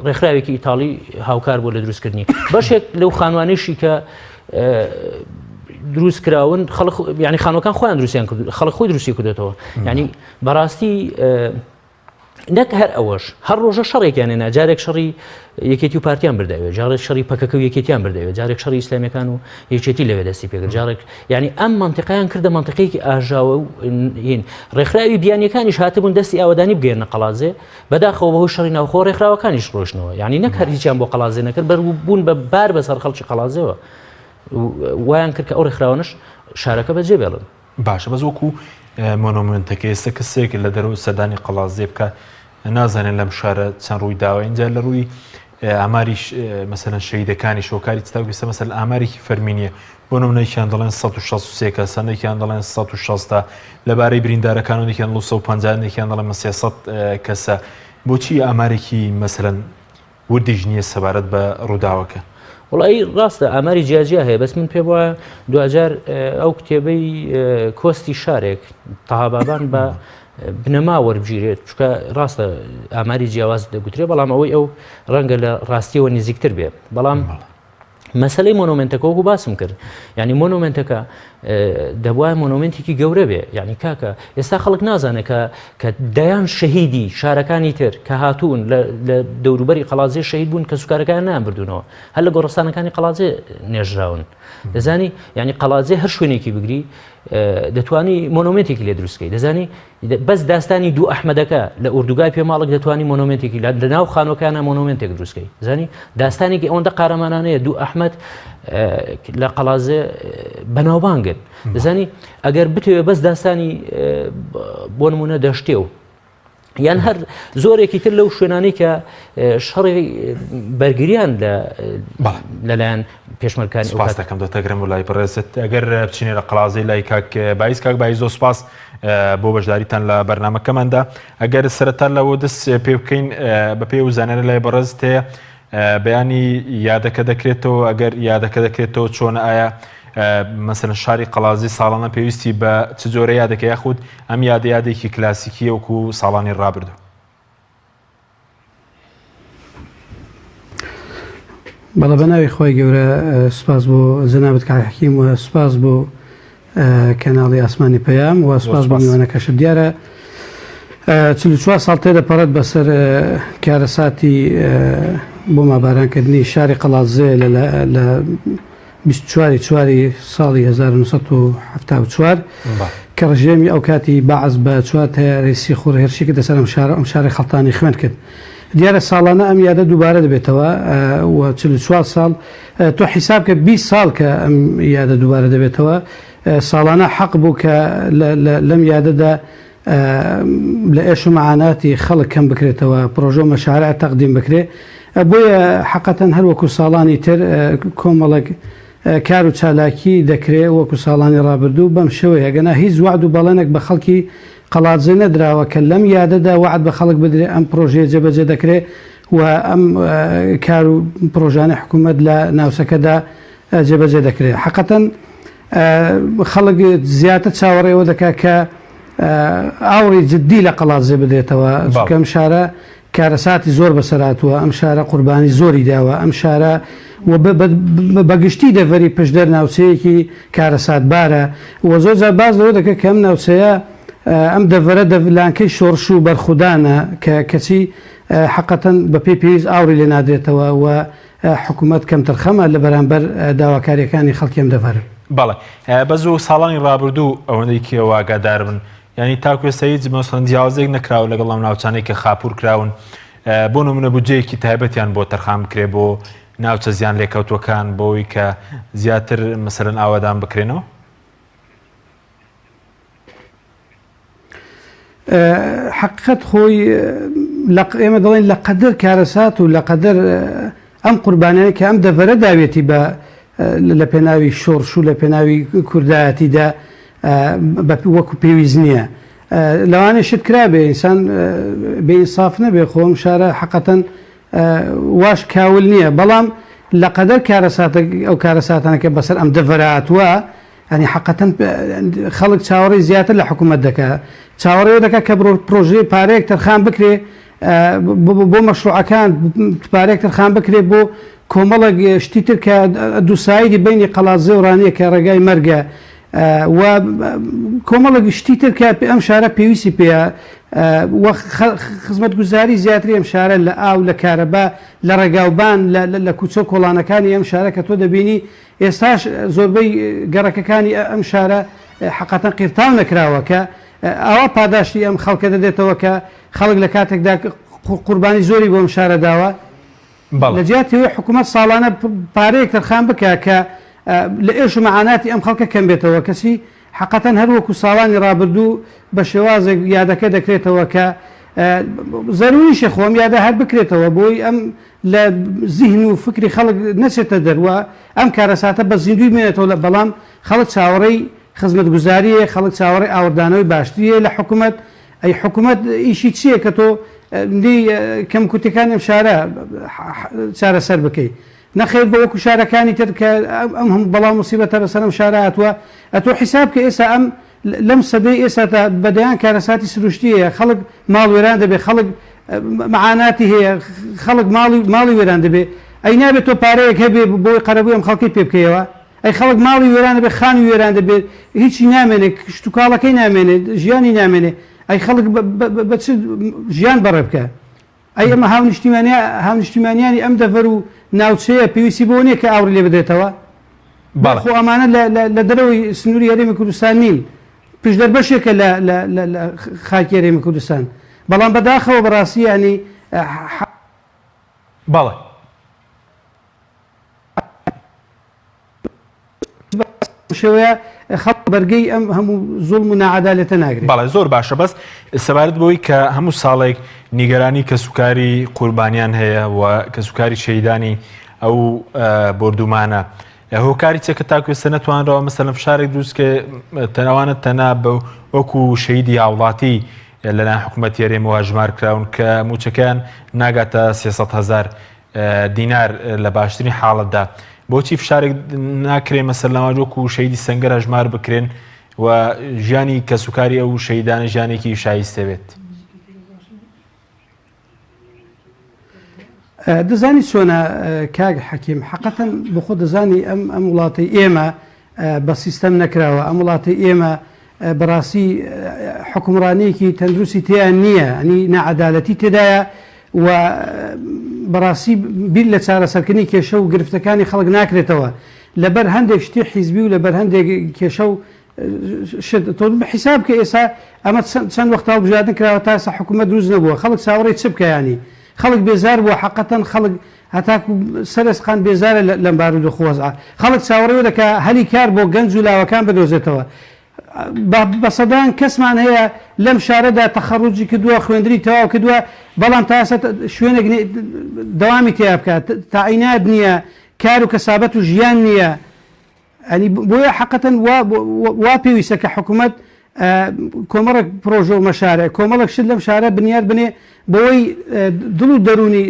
ڕێکخراوێکی ئیتاڵی هاوکار بوو لە دروستکردنی بەشێک لەو خانوانەیشی کە دروست کراون خەڵک یعنی خانوەکان خۆیان دروستیان کرد خەڵک خۆی دروستی کردێتەوە یعنی بەڕاستی نەک هەر ئەوەش هەر ڕۆژە شەڕێکیان هێنا جارێک شەڕی یەکێتی و پارتیان بردەوێ جارێک شەڕی پەکەکە و یەکێتیان بردەوێ جارێک شەڕی ئیسلامیەکان و یەکێتی لەوێ دەستی پێکرد جارێک یعنی ئەم منتیقیان کردە منتیقەیەکی ئاژاوە و هین ڕێکخراوی بیانیەکانیش هاتبوون دەستی ئاوەدانی بگەێنە قەڵازێ بەداخەوە بەهۆی شەڕی ناوخۆ ڕێکخراوەکانیش ڕۆشنەوە یعنی نەک هەر هیچیان بۆ قەڵازێ نەکرد بەر بوون بە بار بەسەر خەڵکی قەڵازێوە وایان کرد کە ئەو ڕێکخراوانش شارەکە بەجێ بێڵن. باشە بەس وەکو مۆنۆمێنتەکە ئێستا کەسێک لە دەرەوە سەردانی قەڵادزێ بکە نازانێت لەم شارە چەند ڕووی داوە اینجا لە ڕووی ئاماریش مەسەلەن شەهیدەکانی شۆکاری تاوکو ئێستا مەسەل ئامارێکی فەرمی نییە بۆ نمونەیەکیان دەڵێن 163 کەس هەندێکیان دەڵێن 160 لەبارەی بریندارەکان و یەکیان 250 یەکیان دەڵێن 300 کەسە بۆچی ئامارێکی مەسەلەن وردیش نییە سەبارەت بە ڕووداوەکە. وڵی ڕاستە ئاماری جیاجیا هەیە بەس من پێم وایە دواجار ئەو کتێبەی کۆستی شارێک تەهابابان بە بنەما وەربگیرێت چکە ڕاستە ئاماری جیاواز دەگوترێ بەڵام ئەوەی ئەو ڕەنگە لە ڕاستیەوە نزیکتر بێ بەڵام مەسلەی مۆنۆمنتەکە وەکو باسم کرد یعنی مۆنۆمنتەکە دەبواە مۆنۆمنتێکی گەورە بێ یعنی کاکە ئێستا خەڵک نازانێت کە کە دەیان شەهیدی شارەکانی تر کە هاتوون لە دەوروبەری قەڵادزێ شەهید بوون کە سوکارەکان نان بردوونەوە هەر لە گۆڕستانەکانی قەڵادزێ نێژراون دەزانی یعنی قەڵادزێ هەر شوێنێکی بگری دەتوانی مۆنۆمنتێکی لێ دروستکەی دەزانی بەس داستانی دوو ئەحمەدەکە لە ئوردوگای پێماڵک دەتوانی مۆنۆمێنتێکی لە لەناو خانوەکانە مۆنۆمێنتێک دروستکەی زانی داستانێکی ئەوەندە قارەمانانەیە دوو ئەحمەد لە قەڵازێ بەناوبانگن دەزانی ئەگەر بتەوێ بەس داستانی بۆ نمونە دەشتێ و یان هەر زۆرێکی تر لەو شوێنانەی کە شەڕی بەرگریان لە لەلایەن پێشمەرگەکانی سپاس دەکەم دکتۆر گرم و لای بەڕێزت ئەگەر بچینە لە قەڵازەی لای کاک بایز کاک بایز زۆر سپاس بۆ بەشداریتان لە بەرنمەکەماندا ئەگەر سەرەتا لەوە دەست پێ بکەین بە پێ و زانیاری لای بەڕێزت هەیە بەیانی یادەکە دەکرێتەوە ئەگەر یادەکە دەکرێتەوە چۆن ئایا مەسەلەن شاری قەڵازی ساڵانە پێویستی بە چ جۆرە یادەکە یاخود ئەم یادە یادێکی کلاسیکیە وەکو ساڵانی ڕابردوو بەڵێ بە ناوی خۆی گەورە سپاس بۆ جەنابت کاک حەکیم و سپاس بۆ کەناڵی ئاسمانی پەیام و سپاس بۆ میوانەکەشت دیارە 44 ساڵ تێدەپەڕێت بەسەر کارەساتی بۆمابارانکردنی شاری قەڵادزێ لە 24 ی چواری ساڵی 1974 کە ڕژێمی ئەو کاتی بەعس بە چوار تەیارەی سیخوڕ هێرشی کردە سەر ئەم شارە و ئەم شارەی خەڵتانی خوێن کرد. دیارە ساڵانە ئەم یادە دووبارە دەبێتەوە و 44 ساڵ تۆ حیساب کە 20 ساڵ کە ئەم یادە دووبارە دەبێتەوە ساڵانە حەق بوو کە لەم یادەدا لە ئێش و مەعاناتی خەڵک کەم بکرێتەوە، پڕۆژە و مەشارع تەقدیم بکرێ. بۆیە حەقەتەن هەر وەکوو ساڵانی تر کۆمەڵێک کار و چالاکی دەکرێ وەکوو ساڵانی ڕابردوو بەم شێوەیە گەنا هیچ وەعد و بەڵێنێک بە خەڵکی قەڵادزێ نەدراوە کە لەم یادەدا وەعد بە خەڵک بدرێ ئەم پڕۆژەیە جێبەجێ دەکرێ و ئەم کار و پڕۆژانەی حکوومەت لە ناوچەکەدا جێبەجێ دەکرێ. حەقەتەن خەڵک زیاتر چاوەڕێ ئەوە دەکات کە ئاوڕی جددی لە قەڵادزێ بدرێتەوە چونکە ئەم شارە کارەساتی زۆر بەسەر هاتووە ئەم شارە قوربانی زۆری داوە ئەم شارە و بە گشتی دەڤەری پشدەر ناوچەیەکی کارەساتبارە و زۆر جار باس لەوە دەکرێت کە ئەم ناوچەیە ئەم دەڤەرە لانکەی شۆڕش و بەرخودانە کە کەچی حەقەتەن بە پێی پێویست ئاوڕی لێ نادرێتەوە و حکوومەت کەمتەرخەمە لە بەرامبەر داواکارییەکانی خەڵکی ئەم دەڤەرە. بەڵێ بەس و ساڵانی ڕابردوو ئەوەندەی کێوە ئاگادار بن یانی تاکو ئێستا هیچ مەسەڵەن جیاوازیەک نەکراوە لەگەڵ ئەو ناوچانەی کە خاپوور کراون بۆ نمونە بودجەیەکی تایبەتیان بۆ تەرخان بکرێ بۆ ناوچە زیان لێکەوتوەکان بۆی کە زیاتر مەسەلەن ئاوەدان بکرێنەوە؟ حقیقت خۆی ئێمە دەڵێن لە قەدەر کارەسات و لە قەدەر ئەم قوربانیانە کە ئەم دەڤەرە داوێتی بە لە پێناوی شۆڕش و لە پێناوی کوردایەتیدا وەکو پێویست نییە. لەوانەیە شت کرابێ ئینسان بێ ئینساف نەبێ خۆ ئەم شارە حەقەتەن واش کاول نییە بەڵام لە قەدەر کارەساتە ئەو کارەساتانە کە بەسەر ئەم دەڤەرە هاتووە یانی حەقەتەن خەڵک چاوەڕێی زیاتر لە حکوومەت دەکا چاوەڕێ دەکا کە پرۆژەی پارەیەک تەرخان بکرێ بۆ مەشروعەکان پارەیەک تەرخان بکرێ بۆ کۆمەڵێک شتی تر کە دووسایدی بینی قەڵادزێ و ڕانیە کە ڕێگای مەرگە و کۆمەڵێک شتی تر کە ئەم شارە پێویستی پێیە و خزمەتگوزاری زیاتری ئەم شارە لە ئاو لە کارەبا لە ڕێگاوبان لە کوچە و کۆڵانەکانی ئەم شارە کە تۆ دەبینی ئێستاش زۆربەی گەڕەکەکانی ئەم شارە حەقەتەن قیرتاو نەکراوە کە ئاوا پاداشتی ئەم خەڵکە دەدێتەوە کە خەڵک لە کاتێکدا قوربانی زۆری بۆ ئەم شارە داوە لە جیاتی ئەوەی حکوومەت ساڵانە پارەیەک تەرخان بکا کە لە ئێش و مەعاناتی ئەم خەڵکە کەم بێتەوە کەچی حەقەتەن هەر وەکوو ساڵانی ڕابردوو بە شێوازێک یادەکە دەکرێتەوە کە زەرووریشە خۆ ئەم یادە هەر بکرێتەوە بۆی ئەم لە زیهن و فکری خەڵک نەچێتە دەر و ئەم کارەساتە بە زیندووی بمێنێتەوە لە بەڵام خەڵک چاوەڕێی خزمەتگوزارییە خەڵک چاوەڕێی ئاوڕدانەوەی باشترییە لە حکوومەت ئەی حکومەت ئیشی چیە کە تۆ نێی کەموکورتیەکانی ئەم شارە چارەسەر بکەی؟ نەخێر بە وەکو شارەکانی تر کە ئەم هەموو بەڵا و موسیبەتە بەسەر ئەم شارە هاتووە ئەتۆ حیساب کە ئێستا ئەم لەم سەدەی ئێستا تا بە دەیان کارەساتی سروشتی هەیە خەڵک ماڵ وێران دەبێ خەڵک معاناتی هەیە خەڵک ماڵی ماڵی وێران دەبێ ئەی نابێت تۆ پارەیەک هەبێ بۆی قەرەبووی ئەم خەڵکەی پێ بکەیەوە ئەی خەڵک ماڵی وێران دەبێت خانوی وێران دەبێت هیچی نامێنێت کشتوکاڵەکەی نامێنێت ژیانی نامێنێت ئەی خەڵک بە چ ژیان بەڕێ بکە ئەی ئەمە هاونیشتیمانیا هاونیشتیمانیانی ئەم دەڤەر و ناوچەیە پێویستی بۆ نییە کە ئاوڕی لێ بدرێتەوە بەڵێ. خۆ ئەمانە لە دەرەوەی سنووری هەرێمی کوردستان نین پشدەر بەشێکە لە لە خاکی هەرێمی کوردستان بەڵام بەداخەوە بەڕاستی ینی بەڵێ. شێوەیە خەڵک بەرگەی ئەم هەموو زوڵم و ناعەدالەتە ناگرێت. بەڵێ زۆر باشە بەس سەبارەت بەوەی کە هەموو ساڵێک نیگەرانی کەسوکاری قوربانیان هەیە و کەسوکاری شەهیدانی ئەو بۆردومانە هۆکاری چیە کە تاکو ئێستا نەتوانراوە مەسەلەن فشارێک دروست کە تەناوانە تەنا بە وەکو شەهیدی هاوڵاتی لەلایەن حکوومەتی هەرێمەوە هەژمار کراون کە موچەکەیان ناگاتە 300 هەزار دینار لە باشترین حاڵەتدا بۆچی فشارێک ناکرێ مەسەلەن وەکو شەهیدی سەنگەر هەژمار بکرێن و ژیانی کەسوکاری ئەو شەهیدانە ژیانێکی شایستە بێت؟ دەزانی چۆنە کاک حەکیم حەقەتەن بۆ خۆ دەزانی ئەم ئەم وڵاتەی ئێمە بە سیستەم نەکراوە ئەم وڵاتەی ئێمە بەڕاستی حکومڕانیەکی تەندروستی تێیان نییە ئەنی ناعەدالەتی تێدایە و بەڕاستی بیر لە چارەسەرکردنی کێشە و گرفتەکانی خەڵک ناکرێتەوە لەبەر هەندێک شتی حیزبی و لەبەر هەندێک کێشە و شت تۆ حیساب کە ئێستا ئەمە چەند وەخت هەڵبژاردن کراوە تا ئێستا حکوومەت دروست نەبووە خەڵک چاوەڕێی چ بکە ینی خەڵک بێزار بووە حەقەتەن خەڵک هەتاکو سەرسقان بێزارە لەم بارودۆخ و وەزعە. خەڵک چاوەڕێی دەکا هەلی کار بۆ گەنج و لاوەکان بدۆزێتەوە. بە سەدان کەسمان هەیە لەم شارەدا تەخەڕوجی کردووە، خوێندنی تەواو کردووە، بەڵام تا ئێستا شوێنێک دەوامی تیا بکات، تەعینات نییە، کار و کەسابەت و ژیان نییە. ئەنی بۆیە حەقەتەن وا وا پێویستە کە حکوومەت کۆمەڵێک پرۆژە و مەشارە کۆمەڵێک شت لەم شارە بنیات بنێ بۆی دڵ و دەروونی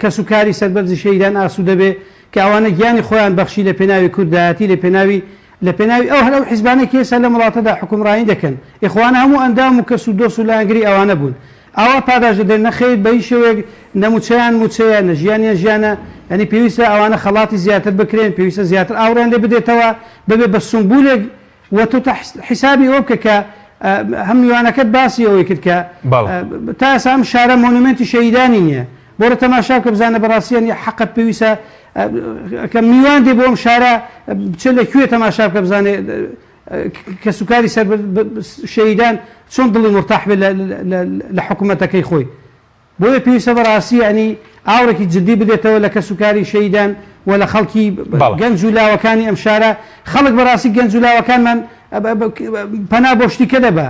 کەس و کاری سەربەرزی شەهیدان ئاسوودە بێ کە ئەوانە گیانی خۆیان بەخشی لە پێناوی کوردایەتی لە پێناوی لە پێناوی ئەو هەر ئەو حیزبانەی کە ئێستا لەم وڵاتەدا حوکمڕانی دەکەن ئیخوانە هەموو ئەندام و کەس و دۆست و لایەنگری ئەوانە بوون. ئاوا پاداشت دەدرێن نەخیر بە هیچ شێوەیەک نە موچەیان موچەیە نە ژیانیان ژیانە یانی پێویستە ئەوانە خەڵاتی زیاتر بکرێن پێویستە زیاتر ئاوڕیان لێ بدرێتەوە ببێ بە سومبولێک وە تۆ حیسابی ئەوە بکە کە هەم میوانەکەت باسی ئەوەی کرد کە تا ئێستا ئەم شارە مۆنومێنتی شەهیدانی نییە بۆرە تەماشا بکە بزانە بەڕاستی یانی حەقت پێویستە کە میوان دێ بۆ ئەم شارە بچێت لە کوێ تەماشا بکە بزانێ کەسوکاری سەر شەهیدان چۆن دڵی مورتاح بێت لە حکوومەتەکەی خۆی بۆیە پێویستە بەڕاستی یانی ئاوڕێکی جدی بدرێتەوە لە کەسوکاری شەهیدان و لە خەڵکی گەنج و لاوەکانی ئەم شارە، خەڵک بەڕاستی گەنج و لاوەکانمان پەنا بۆ شتی کە دەبا،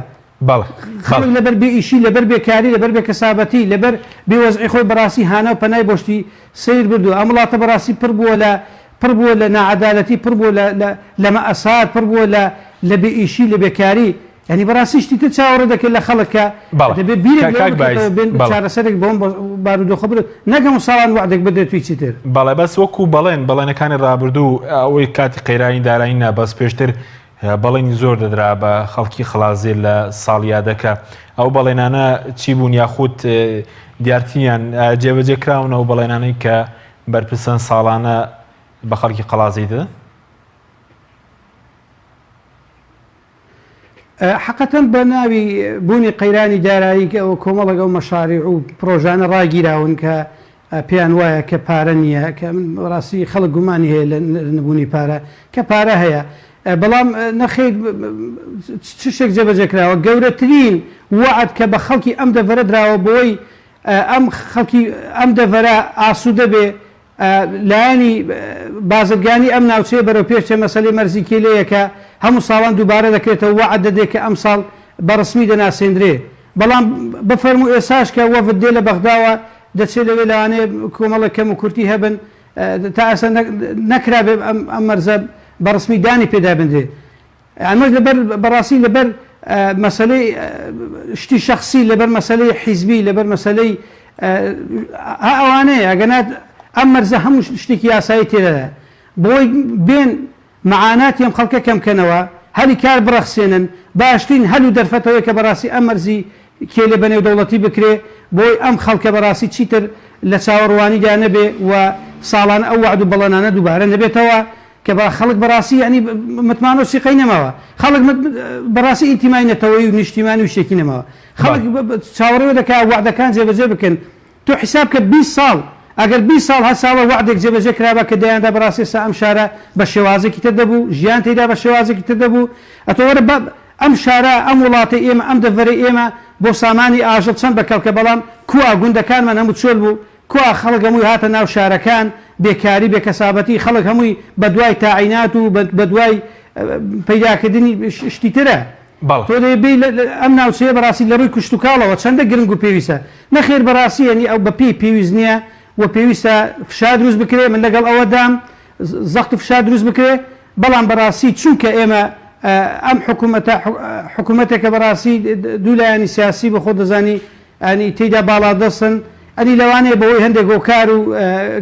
خەڵک لەبەر بێ ئیشی، لەبەر بێکاری، لەبەر بێ کەسابەتی، لەبەر بێ وەزعی خۆی بەڕاستی هانا و پەنای بۆ شتی سەیر بردووە، ئەم وڵاتە بەڕاستی پڕ بووە لە پڕ بووە لە ناعەدالەتی، پڕ بووە لە لە مەئەسات، پڕ بووە لە لە بێ ئیشی، لە بێکاری. یانی بەڕاستی شتی تر چاوەڕێ دەکرێت لە خەڵک کە بەڵێ دەبێت بیرێک کا لەوە کاک بایز بکرێتەوە بێن بەڵێ. چارەسەرێک بۆم بارودۆخە بدرێت نەک هەموو ساڵان وەعدێک بدرێت و هیچی تر. بەڵێ بەس وەکو بەڵێن بەڵێنەکانی ڕابردوو ئەوەی کاتی قەیرانی دارایی نا بەس پێشتر بەڵێنی زۆر دەدرا بە خەڵکی قەڵادزێ لە ساڵیادەکە ئەو بەڵێنانە چی بوون یاخود دیارتریان جێبەجێ کراون ئەو بەڵێنانەی کە بەرپرسان ساڵانە بە خەڵکی قەڵادزێی دەدەن؟ حەقەتەن بە ناوی بوونی قەیرانی دارایی کە ئەوە کۆمەڵێک ئەو مەشاریع و پڕۆژانە ڕاگیراون کە پێیان وایە کە پارە نییە کە من بەڕاستی خەڵک گومانی هەیە لە نەبوونی پارە کە پارە هەیە بەڵام نەخیر چ شتێک جێبەجێ کراوە گەورەترین وەعد کە بە خەڵکی ئەم دەڤەرە دراوە بۆی ئەم خەڵکی ئەم دەڤەرە ئاسوودە بێ لایەنی بازرگانی ئەم ناوچەیە بەرەو پێش چێ، مەسەلەی مەرزی کێلێیە کە هەموو ساڵان دووبارە دەکرێتەوە، وەعد دەدرێ کە ئەمساڵ بە ڕسمی دەناسێندرێ، بەڵام بفەرموو ئێساش کە وەفد دێ لە بەغداوە دەچێ لەوێ لەوانەیە کۆمەڵێک کەم و کورتی هەبن تا ئێستا نەکرابێ ئەم مەرزە بە ڕسمی دانی پێدا بنرێ. ئەمەش لەبەر بەڕاستی لەبەر مەسەلەی شتی شەخسی لەبەر مەسەلەی حیزبی لەبەر مەسەلەی ها ئەوانەیە ئەگەنا ئەم مەرزە هەموو شتێکی یاسایی تێدایە بۆی بێن معاناتی ئەم خەڵکە کەم کەنەوە هەلی کار بڕەخسێنن باشترین هەل و دەرفەتەوەی کە بەڕاستی ئەم مەرزی کێلێ بە نێودەوڵەتی بکرێ بۆی ئەم خەڵکە بەڕاستی چیتر لە چاوەڕوانیدا نەبێ و ساڵانە ئەو وەعد و بەڵێنانە دووبارە نەبێتەوە کە بە خەڵک بەڕاستی یانی متمانە و سیقەی نەماوە خەڵک بەڕاستی ئینتیمای نەتەوەیی و نیشتیمانی و شتێکی نەماوە خەڵک چاوەڕێ دەکا وەعدەکان جێبەجێ بکەن تۆ حیساب کە 20 ساڵ ئەگەر 20 ساڵ هەر ساڵە وەعدێک جێبەجێ کرابا کە دەیاندا بەڕاستی ئێستا ئەم شارە بە شێوازێکی تر دەبوو ژیان تێدا بە شێوازێکی تر دەبوو ئەتۆ وەرە بە ئەم شارە ئەم وڵاتەی ئێمە ئەم دەڤەرەی ئێمە بۆ سامانی ئاژەڵ چەند بەکەڵکە بەڵام کوا گوندەکانمان هەموو چۆل بوو کوا خەڵک هەمووی هاتە ناو شارەکان، بێکاری، بێکەسابەتی، خەڵک هەمووی بەدوای تاعینات و بەدوای پەیداکردنی شتی ترە. بەڵێ. تۆ دەبێ بێی ئەم ناوچەیە بەڕاستی لە ڕووی کشتوکاڵەوە چەندە گرنگ و پێویستە. نەخێر بەڕاستی یەنی ئەو بە پێی پێویست نییە و پێویستە فشار دروست بکرێ، من لەگەڵ ئەوەدام زەخت و فشار دروست بکرێ، بەڵام بەڕاستی چونکە ئێمە ئەم حکوومەتە حکوومەتێکە بەڕاستی دوو لایەنی سیاسی بە خۆت دەزانی ەنی تێیدا باڵادەستن، ەنی لەوانەیە بەهۆی هەندێک هۆکار و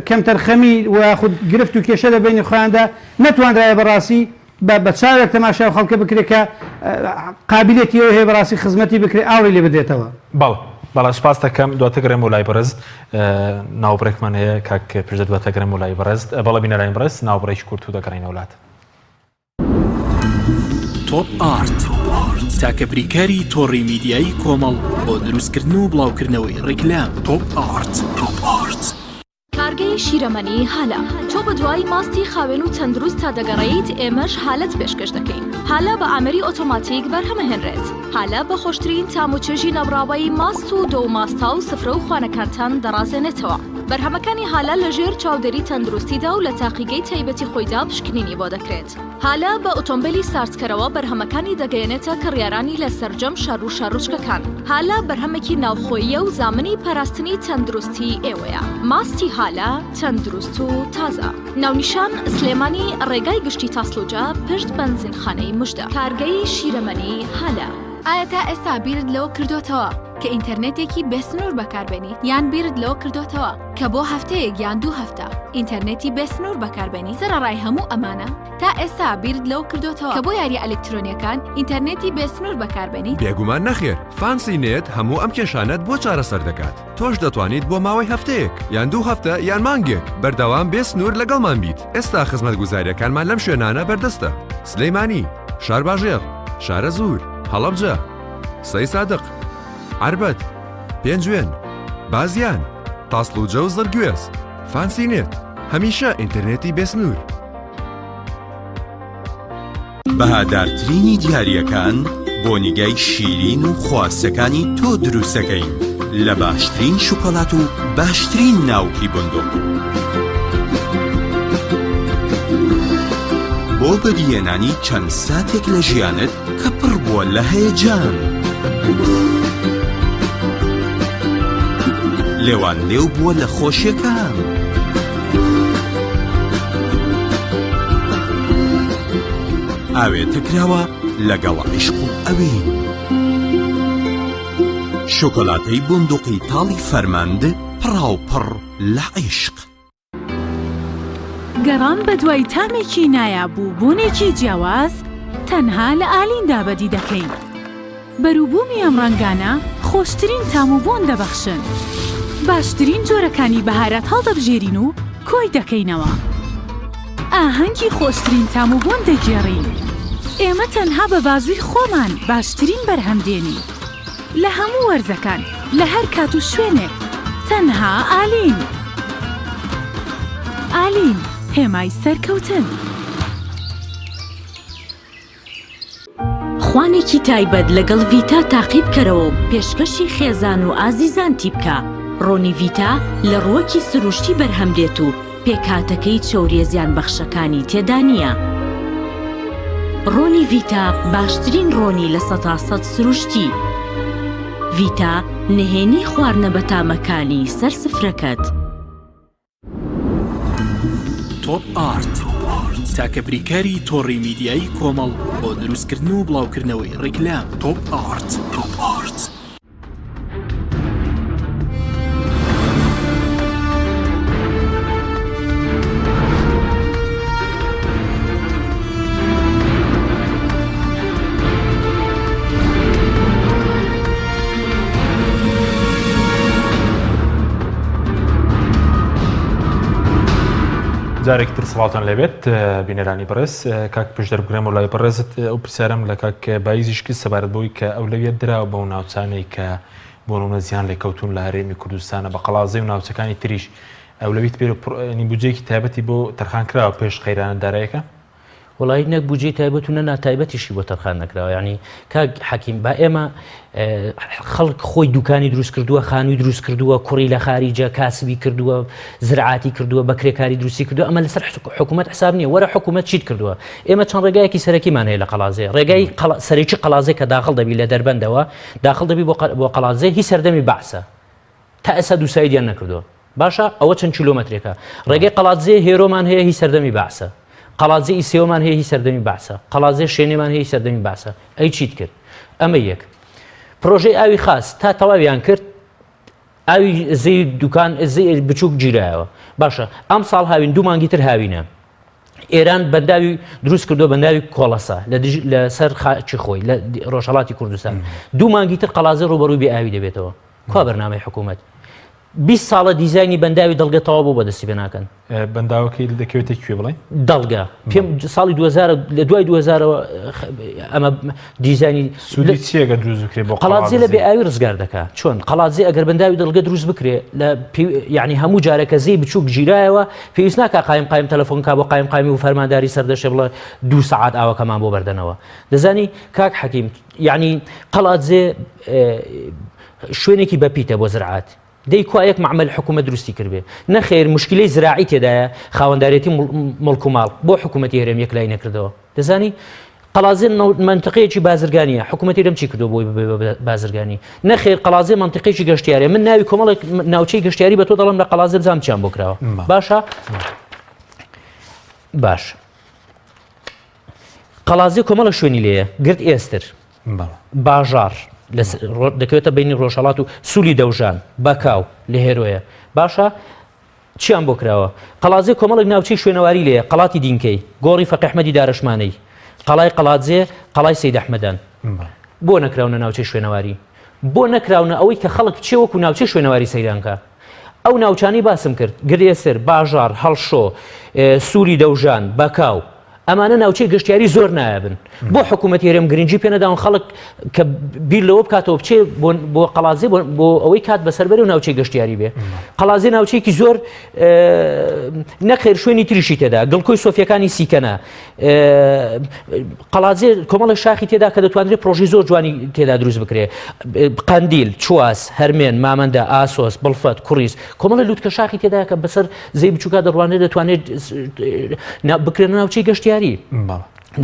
کەمتەرخەمی و یاخود گرفت و کێشە لە بەینی خۆیاندا نەتوانرایە بەڕاستی بە بە چاوێک تەماشای ئەو خەڵکە بکرێت کە قابیلێتی ئەوەی هەیە بەڕاستی خزمەتی بکرێت ئاوڕی لێ بدرێتەوە. بەڵێ بەڵێ سوپاست دەکەم دواتر گەڕێمەوە لای بەڕێزت ناوبڕێکمان هەیە کاک پشدەر دواتر گەڕێمەوە لای بەڕێزت بەڵێ بینەرانی بەڕێز ناوبڕێکی کورت و دەگەڕێینەوە لات. تۆپ ئارت تاکە بریکاری تۆڕی میدیایی کۆمەڵ بۆ دروستکردن و بڵاوکردنەوەی ڕیکلام تۆپ ئارت. کارگەی شیرەمەنی هالە تۆ بەدوای ماستی خاوێن و تەندروستتا دەگەڕێیت ئێمەش هالەت پێشکەش دەکەین هالە بە ئامێری ئۆتۆماتیک بەرهەمەهێنرێت هالە بە خۆشترین تام و چێژی نەبڕاوەی ماست و دۆ و ماستاو سفرە و خوانەکانتان دەڕازێنێتەوە بەرهەمەکانی هالە لەژێر چاودێری تەندروستیدا و لە تاقیگەی تایبەتی خۆیدا پشکنینی بۆ دەکرێت. هالە بە ئۆتۆمبێلی ساردکەرەوە بەرهەمەکانی دەگەیەنێتە کڕیارانی لە سەرجەم شار و شارۆچکەکان. هالە بەرهەمێکی ناوخۆییە و زامنی پاراستنی تەندروستیی ئێوەیە. ماستی هالە تەندروست و تازە. ناونیشان، سلێمانی، ڕێگای گشتی تاسڵوجە، پشت بەنزینخانەی مژدە. کارگەی شیرەمەنی هالە. ئایا تا ئێستا بیرت لەوە کردۆتەوە؟ کە ئینتەرنێتێکی بێسنوور بەکاربێنیت؟ یان بیرت لەوە کردۆتەوە کە بۆ هەفتەیەک یان دوو هەفتە ئینتەرنێتی بێسنوور بەکاربێنیت؟ سەرەڕای هەموو ئەمانە، تا ئێستا بیرت لەوە کردۆتەوە کە بۆ یارییە ئەلکترۆنییەکان ئینتەرنێتی بێسنوور بەکاربێنیت؟ بێگومان نەخێر، فانسی نێت هەموو ئەم کێشانەت بۆ چارەسەر دەکات. تۆش دەتوانیت بۆ ماوەی هەفتەیەک، یان دوو هەفتە، یان مانگێک بەردەوام بێ سنوور لەگەڵمان بیت. ئێستا خزمەتگوزارییەکانمان لەم شوێنانە بەردەستە، سلێمانی، شارباژێڕ، شارەزوور، هەڵەبجە، سەیسادق، عەربەت، پێنجوێن، بازیان، تاسڵوجە و زڕگوێز. فانسی نێت، هەمیشە ئینتەرنێتی بێ سنوور. بەهادارترینی دیارییەکان بۆ نیگای شیرین و خواستەکانی تۆ دروستەکەین لە باشترین شوکۆلات و باشترین ناوکی بندق. بۆ بەدیهێنانی چەند ساتێک لە ژیانت کە پڕ بووە لە هەیەجان. لێوان لێو بووە لە خۆشیەکان. ئاوێتە کراوە لەگەڵ عیشق و ئەوین. شۆکۆلاتەی بوندوقی تاڵی فەرمەند پڕاوپڕ لە عیشق. گەڕان بەدوای تامێکی نایاب و بۆنێکی جیاواز تەنها لە ئالیندا بەدی دەکەین. بەروبوومی ئەم ڕەنگانە خۆشترین تام و بۆن دەبەخشن. باشترین جۆرەکانی بەهارات هەڵدەبژێرین و کۆی دەکەینەوە. ئاهەنگی خۆشترین تام و بۆن دەگێڕین. ئێمە تەنها بە بازووی خۆمان باشترین بەرهەم دێنین. لە هەموو وەرزەکان، لە هەر کات و شوێنێک، تەنها ئالین. ئالین، هێمای سەرکەوتن. خوانێکی تایبەت لەگەڵ ڤیتا تاقی بکەرەوە و پێشکەشی خێزان و ئازیزانتی بکە، ڕۆنی ڤیتا لە ڕووەکی سروشتی بەرهەم دێت و پێکهاتەکەی چەوریە زیانبەخشەکانی تێدا نییە. ڕۆنی ڤیتا باشترین ڕۆنی 100% سروشتی. ڤیتا نهێنی خواردنە بەتامەکانی سەر سفرەکەت. تۆپ ئارت تاکە بریکاری تۆڕی میدیایی کۆمەڵ بۆ دروستکردن و بڵاوکردنەوەی ڕیکلام تۆپ ئارت. تۆپ ئارت. جارێکی تر سڵاوتان لێبێت بینەرانی بەڕێز کاک پشدەر بگرم و لای بەڕێزت ئەو پرسیارم لە کاک بایزیش کرد سەبارەت بەوەی کە ئەولەویەت دراوە بەو ناوچانەی کە بۆ نمونە زیان لێکەوتون لە هەرێمی کوردستانە بە قەڵازێ و ناوچەکانی تریش ئەولەویت پێ بودجەیەکی تایبەتی بۆ تەرخان کراوە پێش قەیرانە دارایەکە؟ وەڵایی نەک بودجەی تایبەت و نە ناتایبەتیشی بۆ تەرخان نەکراوە یعنی کاک حەکیم با ئێمە خەڵک خۆی دوکانی دروست کردووە خانووی دروست کردووە کوڕی لە خاریجە کاسبی کردووە زرعاتی کردووە بە کرێکاری دروستی کردووە ئەمە لەسەر حکوومەت حساب نییە وەرە حکوومەت چیت کردووە ئێمە چەند ڕێگایەکی سەرەکیمان هەیە لە قەڵازێ ڕێگای سەرەکی قەڵازێ کە داخڵ دەبی لە دەربەندەوە داخڵ دەبی بۆ قەڵازێ هی سەردەمی بەعسە تا ئێستا دووسایدیان نەکردووە باشە ئەوە چەند کیلۆمەترێکە ڕێگەی قەڵادزێ هێرۆمان هەیە هی سەردەمی بەعسە قەڵادزێ ئیسێوەمان هەیە هی سەردەمی بەعسە قەڵادزێ شێنێمان هەیە هی سەردەمی بەعسە ئەی چیت کرد ئەمە یەک پرۆژەی ئاوی خاس تا تەواویان کرد ئاوی زی دوکان زی بچووک گیرایەوە باشە ئەم ساڵ هاوین دوو مانگی تر هاوینە ئێران بەنداوی دروست کردو بەنداوی کۆڵەسە لە لەسەر خاکی خۆی لە ڕۆژهڵاتی کوردستان دوو مانگی تر قەڵازی ڕوبەڕووی بێ ئاوی دەبێتەوە کوا بەرنامەی حکوومەت 20 ساڵە دیزاینی بەنداوی دەڵگە تەواو بۆ بەدەستی پێ ناکەن. بەنداوەکەی دەکەوێتە کوێ بڵێ؟ دەڵگە پێم ساڵی 2000 لە دوای 2000 ئەمە دیزاینی سوودی چییە گەر دروست بکرێ بۆ قەڵادزێ لە بێ ئاوی ڕزگار دەکا چۆن قەڵادزێ ئەگەر بەنداوی دەڵگە دروست بکرێ لە یعنی هەموو جارێکە زێی بچووک گیرایەوە پێویست ناکا قایم قایم تەلەفۆن کا بۆ قایم قایمی و فەرمانداری سەردەشێ بڵێ دوو سەعات ئاوەکەمان بۆ بەردەنەوە دەزانی کاک حەکیم یعنی قەڵادزێ شوێنێکی بەپیتە بۆ زرعات دەی کوا یەک مەعمەل حکومەت دروستی کردبێ نەخێر مشکلەی زراعی تێدایە خاوەندارێتی مڵک و ماڵ بۆ حکومەتی هەرێم یەکلای نەکردەوە دەزانی قەڵازێ منطقەیەکی بازرگانیە حکوومەتی لەم چی کردو بۆی بازرگانی نەخێر قەڵازێ منطقەیەکی گەشتیارە من ناوی کۆمەڵێک ناوچەی گەشتیاری بە تۆ دەڵم لە قەڵازێ بزانام چیان بۆ کراوە باشە باش قەڵازێ کۆمەڵە شوێنی لێیە گرت ئێستر باژاڕ. دەکەوێتە بینی ڕۆژهڵات و سولی دەوژان بەکاو لە هێرۆیە باشە چیان بۆ کراوە؟ قەڵادزێ کۆمەڵێک ناوچەی شوێنەواری لێیە، قەڵاتی دینکەی، گۆڕی فەقێ ئەحمەدی دارەشمانەی، قەڵای قەڵادزێ، قەڵای سەید ئەحمەدان. بۆ نەکراونە ناوچەی شوێنەواری؟ بۆ نەکراونە ئەوەی کە خەڵک بچێ وەکو ناوچەی شوێنەواری سەیران کا؟ ئەو ناوچانەی باسم کرد، گرێسر، باژاڕ، هەڵشۆ، سووری دەوژان، بەکاو، ئەمانە ناوچەی گەشتیاری زۆر نایابن بۆ حکوومەتی هەرێم گرنگی پێ نەداون خەڵک کە بیر لەوە بکاتەوە بچێ بۆ قەڵازێ بۆ ئەوەی کات بەسەر بەرێ و ناوچەی گەشتیاری بێ قەڵازێ ناوچەیەکی زۆر نەخێر شوێنی تریشی تێدا گڵکۆی سۆفیەکانی سیکەنە قەڵادزێ کۆمەڵی شاخی تێدا کە دەتوانرێت پرۆژەی زۆر جوانی تێدا دروست بکرێ قەندیل چواس هەرمێن مامەندە ئاسۆس بڵفەت کوڕیس کۆمەڵی لوتکە شاخی تێدا کە بەسەر زێی بچووکا دەڕوانێت دەتوانێت بکرێنە ناوچەی گەشتیاری.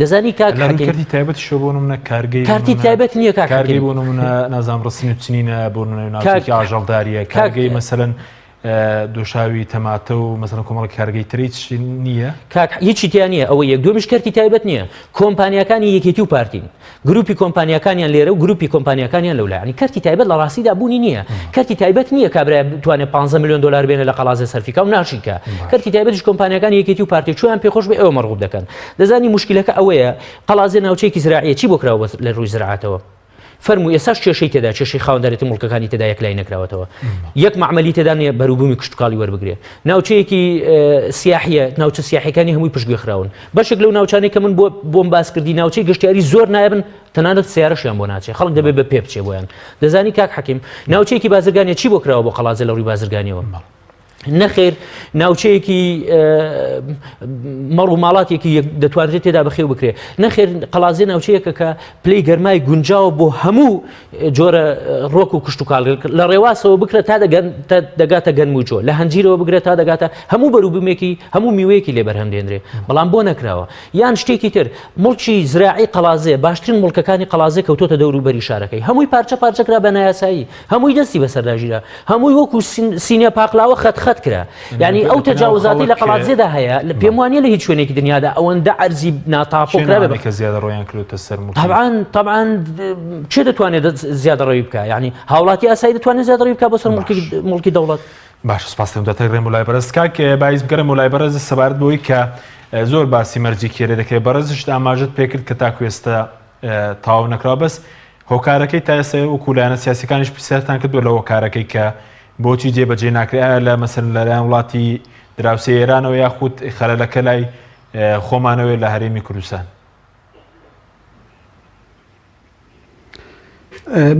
دەزانی کاک لە ڕووی کەرتی تایبەتیشەوە بۆ نمونە کارگەی کارتی تایبەت نییە کاک کارگەی بۆ نمونە نازانم ڕستن و چنینە بۆ نمونە ناوچێکی ئاژەڵداریە کارگەی مەسەلەن دۆشاوی تەماتە و مەسەلەن کۆمەڵێک کارگەی تر هیچ نییە کاک هیچی تیا نییە ئەوە یەک دووەمیش کەرتی تایبەت نییە کۆمپانیاکانی یەکێتی و پارتین گروپی کۆمپانیاکانیان لێرە و گروپی کۆمپانیاکانیان لەولا یانی کەرتی تایبەت لە ڕاستیدا بوونی نییە کەرتی تایبەت نییە کابرا بتوانێت 15 میلیۆن دلار بێنێ لە قەڵازێ سەرفیکا و ناشیکا کەرتی تایبەتیش کۆمپانیاکانی یەکێتی و پارتی چۆیان پێخۆش بێ ئەوە مەرغوب دەکەن دەزانی مشکلەکە ئەوەیە قەڵازێ ناوچەیەکی زراعیە چی بۆ کراوە لە ڕووی زراعەتەوە فەرموو ئێستاش کێشەی تێدا کێشەی خاوەندارێتی موڵکەکانی تێدا یەکلایی نەکراوەتەوە یەک مەعمەلی تێدا نییە بەروبوومی کشتوکاڵی وەربگرێ ناوچەیەکی سیاحیە ناوچە سیاحەکانی هەمووی پشتگوێ خراون بەشێک لەو ناوچانەی کە من بۆ بۆم باس کردی ناوچەی گەشتیاری زۆر نایابن تەنانەت سیارەشیان بۆ ناچێ خەڵک دەبێت بە پێ بچێ بۆیان دەزانی کاک حەکیم ناوچەیەکی بازرگانیە چی بۆ کراوە بۆ قەڵادزێ لە ڕووی بازرگانیەوە نەخێر ناوچەیەکی مەڕ و ماڵاتێکی دەتوانرێت تێدا بەخێو بکرێت نەخێر قەڵادزێ ناوچەیەکە کە پلەی گەرمای گونجاوە بۆ هەموو جۆرە ڕۆک و کشتتوکاڵ لە ڕێواسەوە بکرێت تا دەگەن دەگاتە گەنم و جۆ لە هەنجیرەوە بگرێت تا دەگاتە هەموو بەروبوومێکی هەموو میوەیەکی لێ بەرهەم دێنرێ بەڵام بۆ نەکراوە یان شتێکی تر موڵکی زراعی قەڵادزێ باشترین موڵکەکانی قەڵادزێ کەوتۆتە دەوروبەری شارەکەی هەمووی پارچە پارچە کرا بە نایاسایی هەمووی دەستی بەسەردا گیرا هەمووی وەکو سینە پاقلاوە خەت خەت کرا یعنی ئەو تەجاوزاتی لە قەڵادزێدا هەیە لە پێم وانە لە هیچ شوێنێکی دنیادا ئەوەندە عەرزی ناتاپۆ کرا کە زیادە ڕۆیان کردوتە سەر طبعا طبعا چێ دەتوانێت زیادە ڕەوی بکە یعنی هاوڵاتی ئاسایی دەتوانێت زیادە ڕەوی بکە بۆ سەر موڵکی موڵکی دەوڵەت باشە سپاس دەکەم دواتر ڕێم لای بەڕێز کاک بایز بگەڕێم لای بەڕێز سەبارەت بەوەی کە زۆر باسی مەرجی کێرێ دەکرێت بەڕێزشت ئاماژەت پێکرد کە تاکو ئێستا تەواو نەکراوە بەس هۆکارەکەی تا ئێستا وەکو لایەنە سیاسەکانیش پرسیارتان کردووە لە هۆکارەکەی کە بۆچی جێبەجێ ناکرێت ئایا لە مەسەن لەلایەن وڵاتی دراوسێ ئێرانەوە یاخود خەلەلەکە لای خۆمانەوەی لە هەرێمی کوردستان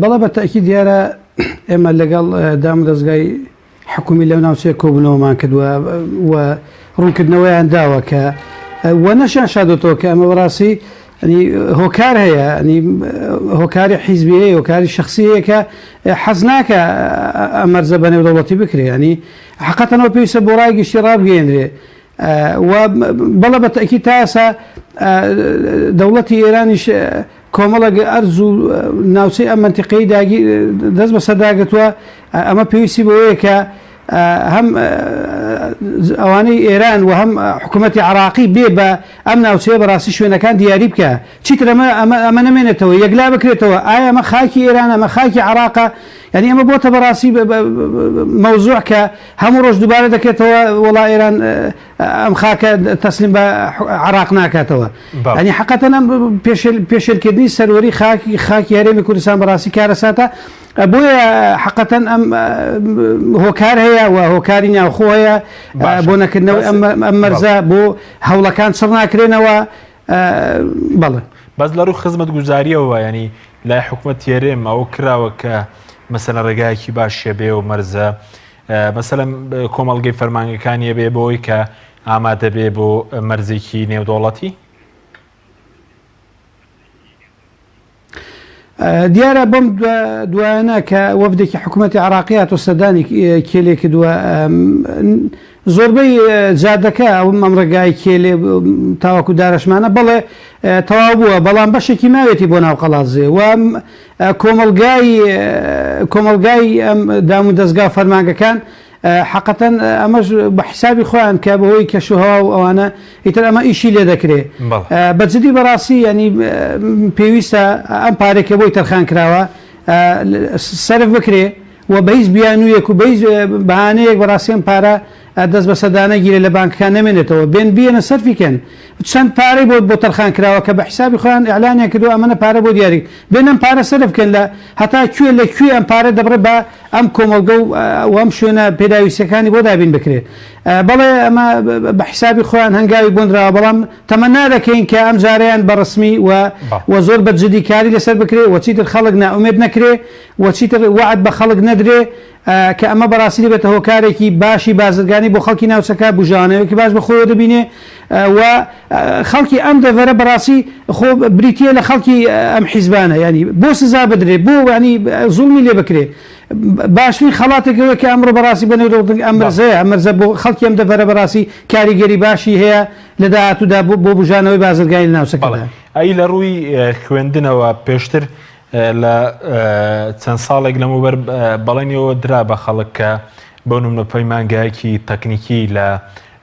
بەڵێ بە تەئکید دیارە ئێمە لەگەڵ دامودەزگای حکومی لەو ناوچەیە کۆبوونەوەمان کردووە و ڕوونکردنەوەیان داوە کە و نەشیان شادۆتەوە کە ئەمە بەڕاستی هۆکار هەیە هۆکاری حیزبی هەیە هۆکاری شخصی هەیە کە حەز ناکە ئەم مەرزە بە نێودەوڵەتی بکرێ ینی حقەتەنەوە پێویستە بۆ ڕای گشتی ڕابگەیەنرێ و بەڵێ بە تەئکید تا ئێستا دەوڵەتی ئێرانیش کۆمەڵێک ئەرز و ناوچەی ئەم مەنتیقەی داگیر دەست بەسەردا گرتووە ئەمە پێویستی بەوەیە کە هەم ئەوانەی ئێران و هەم حکوومەتی عراقی بێ بە ئەم ناوچەیە بەڕاستی شوێنەکان دیاری بکە چیتر ئەمە ئەمە ئەمە نەمێنێتەوە یەکلا بکرێتەوە ئایا ئەمە خاکی ئێران ئەمە خاکی عراقە یعنی ئەمە بۆتە بەڕاستی مەوزوع کە هەموو ڕۆژ دووبارە دەکرێتەوە وەڵا ئێران ئەم خاکە تەسلیم بە عراق ناکاتەوە ئەنی حقەتەن ئەم پێشێلکردنی سەروەری خاکی خاکی هەرێمی کوردستان بەڕاستی کارەساتە بۆیە حقەتەن ئەم هۆکار هەیە و هۆکاری ناوخۆ هەیە بۆ نەکردنەوەی ئەم مەرزە بۆ هەوڵەکان چڕ ناکرێنەوە بەڵێ. بەس لە ڕووی خزمەتگوزاریەوە ینی لای حکومەت هەرێم ئەوە کراوە کە مەسەلەن ڕێگایەکی باشە بێ و مەرزە مەسەلەن کۆمەڵگەی فەرمانگەکانیە بێ بۆی کە ئامادە بێ بۆ مەرزێکی نێودەوڵەتی؟ دیارە بەم دوایانە کە وەفدێکی حکوومەتی عراقی هاتۆ سەردانی کێلێ کردووە زۆربەی جادەکە ئەو مەم ڕێگای کێلێ تاوەکو دارەشمانە بەڵێ تەواو بووە بەڵام بەشێکی ماوێتی بۆ ناو قەڵادزێ و کۆمەڵگای کۆمەڵگای ئەم دام و دەستگا فەرمانگەکان حەقەتەن ئەمەش بە حیسابی خۆیان کە بەهۆی کەشوهەوا و ئەوانە ئیتر ئەمە ئیشی لێ دەکرێ بە جدی بەڕاستی ینی پێویستە ئەم پارێکە بۆی تەرخان کراوە. سەرف بکرێ و بە هیچ بیانوویەک و بە هیچ بەهانەیەک بەڕاستی ئەم پارە دەست بەسەردا نەگیرێ لە بانکەکان نەمێنێتەوە بێن بیەنە سەرفی کەن چەند پارەی بۆ بۆ تەرخان کراوە کە بە حیسابی خۆیان ئیعلانیان کردووە ئەمەنە پارە بۆ دیاری بێن ئەم پارە سەرف کەن لە هەتا کوێ لە کوێ ئەم پارە دەبڕێ بە ئەم کۆمەڵگە و ئەم شوێنە پێداویستیەکانی بۆ دابین بکرێ بەڵێ ئەمە بە حیسابی خۆیان هەنگاوی بۆنراوە بەڵام تەمەنا دەکەین کە ئەم جارەیان بە ڕسمی و و زۆر بە جدی کاری لەسەر بکرێ و چیتر خەڵک نائومێد نەکرێ و چیتر وەعد بە خەڵک نەدرێ کە ئەمە بەڕاستی دەبێتە هۆکارێکی باشی بازرگانی بۆ خەڵکی ناوچەکە، بوژانەوەیەکی باش بە خۆیەوە دەبینێ و خەڵکی ئەم دەڤەرە بەڕاستی خۆ بریتییە لە خەڵکی ئەم حیزبانە یانی بۆ سزا بدرێ بۆ یانی زوڵمی لێ بکرێ باشترین خەڵاتێک ئەوەیە کە ئەمڕۆ بەڕاستی بە نێودەوڵەتی ئەم مەرزەیە ئەم مەرزە بۆ خەڵکی ئەم دەڤەرە بەڕاستی کاریگەری باشی هەیە لە داهاتوودا بۆ بوژانەوەی بازرگانی لە ناوچەکەدا. ئەی لە ڕووی خوێندنەوە پێشتر لە چەند ساڵێک لەمەوبەر بەڵێنیەوە درا بە خەڵک کە بەو نمونە پەیمانگایەکی تەکنیکی لە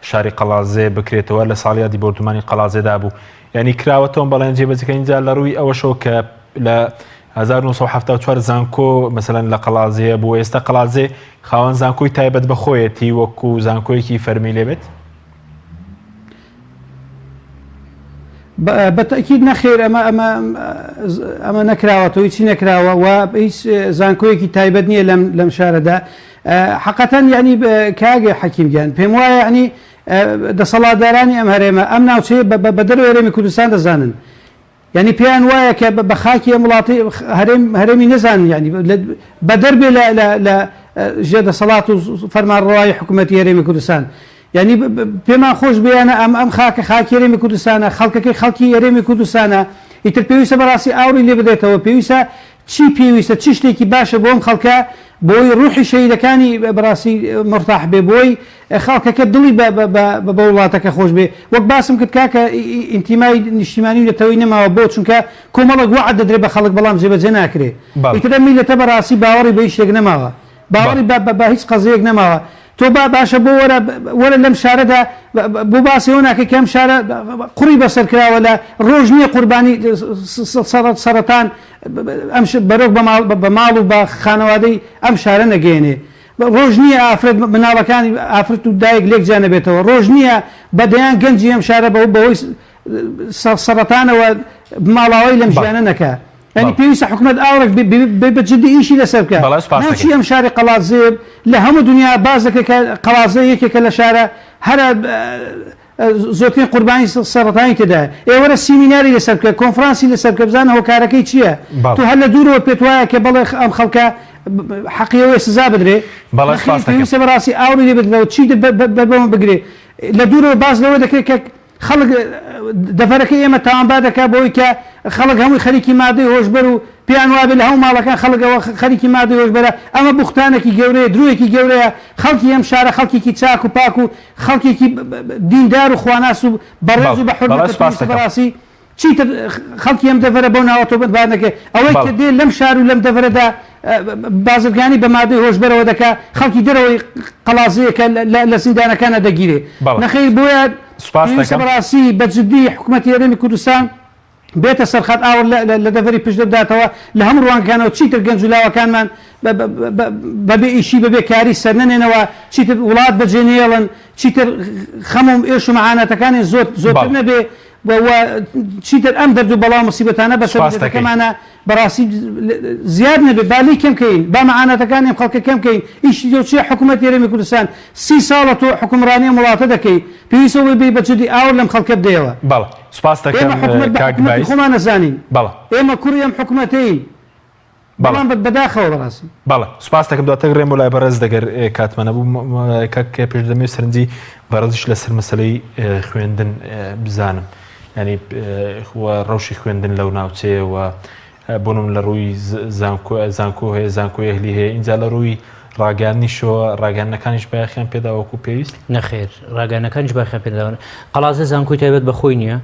شاری قەڵازێ بکرێتەوە لە ساڵیادی بۆردومانی قەڵازێدا بوو یعنی کراوەتەوە بەڵێن جێبەجەکە اینجا لە ڕووی ئەوەشەوە کە لە 1974 زانکۆ مەسەلەن لە قەڵازێ بوو ئێستا قەڵازێ خاوەن زانکۆی تایبەت بە خۆیەتی وەکو زانکۆیەکی فەرمی لێبێت بە تەئکید نەخێر ئەمە ئەمە ئەمە نەکراوەتەوە هیچی نەکراوە و هیچ زانکۆیەکی تایبەت نییە لەم لەم شارەدا حقەتەن یعنی کاگە حەکیم گیان پێم وایە یعنی دەسەڵاتدارانی ئەم هەرێمە ئەم ناوچەیە بە دەرەوەی هەرێمی کوردستان دەزانن یانی پێیان وایە کە بە خاکی ئەم وڵاتی هەرێم هەرێمی نەزانن یانی بەدەر بێ لە لە لە ژێر دەسەڵات و فەرمانڕەوایی حکوومەتی هەرێمی کوردستان یانی پێمان خۆش بێیانە ئەم ئەم خاکە خاکی هەرێمی کوردستانە خەڵکەکەی خەڵکی هەرێمی کوردستانە ئیتر پێویستە بەڕاستی ئاوڕی لێ بدرێتەوە پێویستە چی پێویستە چ شتێکی باشە بۆ ئەم خەڵکە بۆی ڕوحی شەهیدەکانی بەڕاستی مورتاح بێ بۆی خەڵکەکە دڵی بە بە وڵاتەکە خۆش بێ وەک باسم کرد کاکە ئینتیمای نیشتیمانی و نەتەوەی نەماوە بۆ چونکە کۆمەڵێک وەعد دەدرێ بە خەڵک بەڵام جێبەجێ ناکرێ ئیتر ئەم میللەتە بەڕاستی باوەڕی بە هیچ شتێک نەماوە باوەڕی بە بە هیچ قەزیەیەک نەماوە تۆ با باشە بۆ وەرە وەرە لەم شارەدا بۆ باسی ئەوە ناکەی کە ئەم شارە قوڕی بەسەر کراوە لە ڕۆژ نییە قوربانی سەرەتان ئەم بەرۆک بە ماڵ بە ماڵ و بە خانەوادەی ئەم شارە نەگەیەنێ ڕۆژ نییە ئافرەت مناڵەکانی ئافرەت و دایک لێک جیا نەبێتەوە ڕۆژ نییە بە دەیان گەنجی ئەم شارە بەهۆی سەرەتانەوە ماڵاوای لەم ژیانە نەکا یانی پێویستە حکومەت ئاوڕێک بێ بە جدی ئیشی لەسەر بکە بۆچی ئەم شاری قەڵادزێ لە هەموو دنیا باس دەکرێت کە قەڵادزێ یەکێکە لە شارە هەرە زۆرترین قوربانی سەرەتانی تێدایە ئێوەرە سیمیناری لەسەر بکە کۆنفرانسی لەسەر بکە بزانە هۆکارەکەی چییە تۆ هەر لە دوورەوە پێت وایە کە بەڵێ ئەم خەڵکە حەقی ئەوەیە سزا بدرێ پێویستە بەڕاستی ئاوڕی لێ بدرێتەوە چیتر بەر بەمە بگرێ لە دوورەوە باس لەوە دەکرێت کە خەڵک دەڤەرەکەی ئێمە تاوانبار دەکات بەوەی کە خەڵک هەمووی خەریکی مادەی هۆشبەر و پێیان وابێ لە هەموو ماڵەکان خەڵک ئەوە خەریکی مادەی هۆشبەرە ئەمە بوختانێکی گەورەیە درۆیەکی گەورەیە خەڵکی ئەم شارە خەڵکێکی چاک و پاک و خەڵکێکی دیندار و خواناس و بەڕێز و بە حورمەتە پێویستە بەڕاستی چیتر خەڵکی ئەم دەڤەرە بەو ناوە تۆمەتبار نەکرێت. ئەوەی کە دێ لەم شار و لەم دەڤەرەدا بازرگانی بە مادەی هۆشبەرەوە دەکا، خەڵکی دەرەوەی قەڵازێیە کە لە زیندانەکانا دەگیرێ. نەخەیر بۆیە پێویستە بەڕاستی بە جدی حکومەتی هەرێمی کوردستان بێتە سەر خەت ئاوڕ لە دەڤەری پشدەر بداتەوە لە هەموو ڕوانگەکانەوە چیتر گەنج و لاوەکانمان بە بێ ئیشی بە بێ کاری سەرنەنێنەوە چیتر وڵات بەجێ نەیەڵن چیتر خەم و ئێش و مەعاناتەکانیان زۆر زۆرتر نەبێ و چیتر ئەم دەرد و بەڵا و موسیبەتانە بەسەر میللەتەکەمانا بەڕاستی زیاد نەبێ با لێی کەم کەین با مەعاناتەکانی ئەم خەڵکە کەم کەین ئیشی تۆ چیە حکومەتی هەرێمی کوردستان سی ساڵە تۆ حوکمڕانی ئەم وڵاتە دەکەی پێویستە وەی بێی بە جدی ئاوڕ لەم خەڵکە بدەیەوە بەڵێ سوپاست ئێمە دەکەم حکومەت بە کاک حکومەتی بایز خۆمان ئەزانین بەڵێ. ئێمە کوڕی ئەم حکومەتەین بەڵێ. بەڵام بەداخەوە بەڕاستی. بەڵێ سوپاست دەکەم دواتر ڕێم بۆ لای بەڕێز دەگەر کاتمان نەبوو کاک پێش دەمەوێت سەرنجی بەڕێزیش لەسەر مەسەلەی خوێندن بزانم ینی ڕەوشی خوێندن لەو ناوچەیە و بۆنم لە ڕووی زانکۆ زانکۆ هەیە زانکۆی ئەهلی هەیە اینجا لە ڕووی ڕاگەیاندنیشەوە ڕاگەیاندنەکانیش بایەخیان پێدا وەکو پێویست؟ نەخێر ڕاگەیاندنەکانیش بایەخیان پێداوە قەڵازێ زانکۆی تایبەت بە خۆی نییە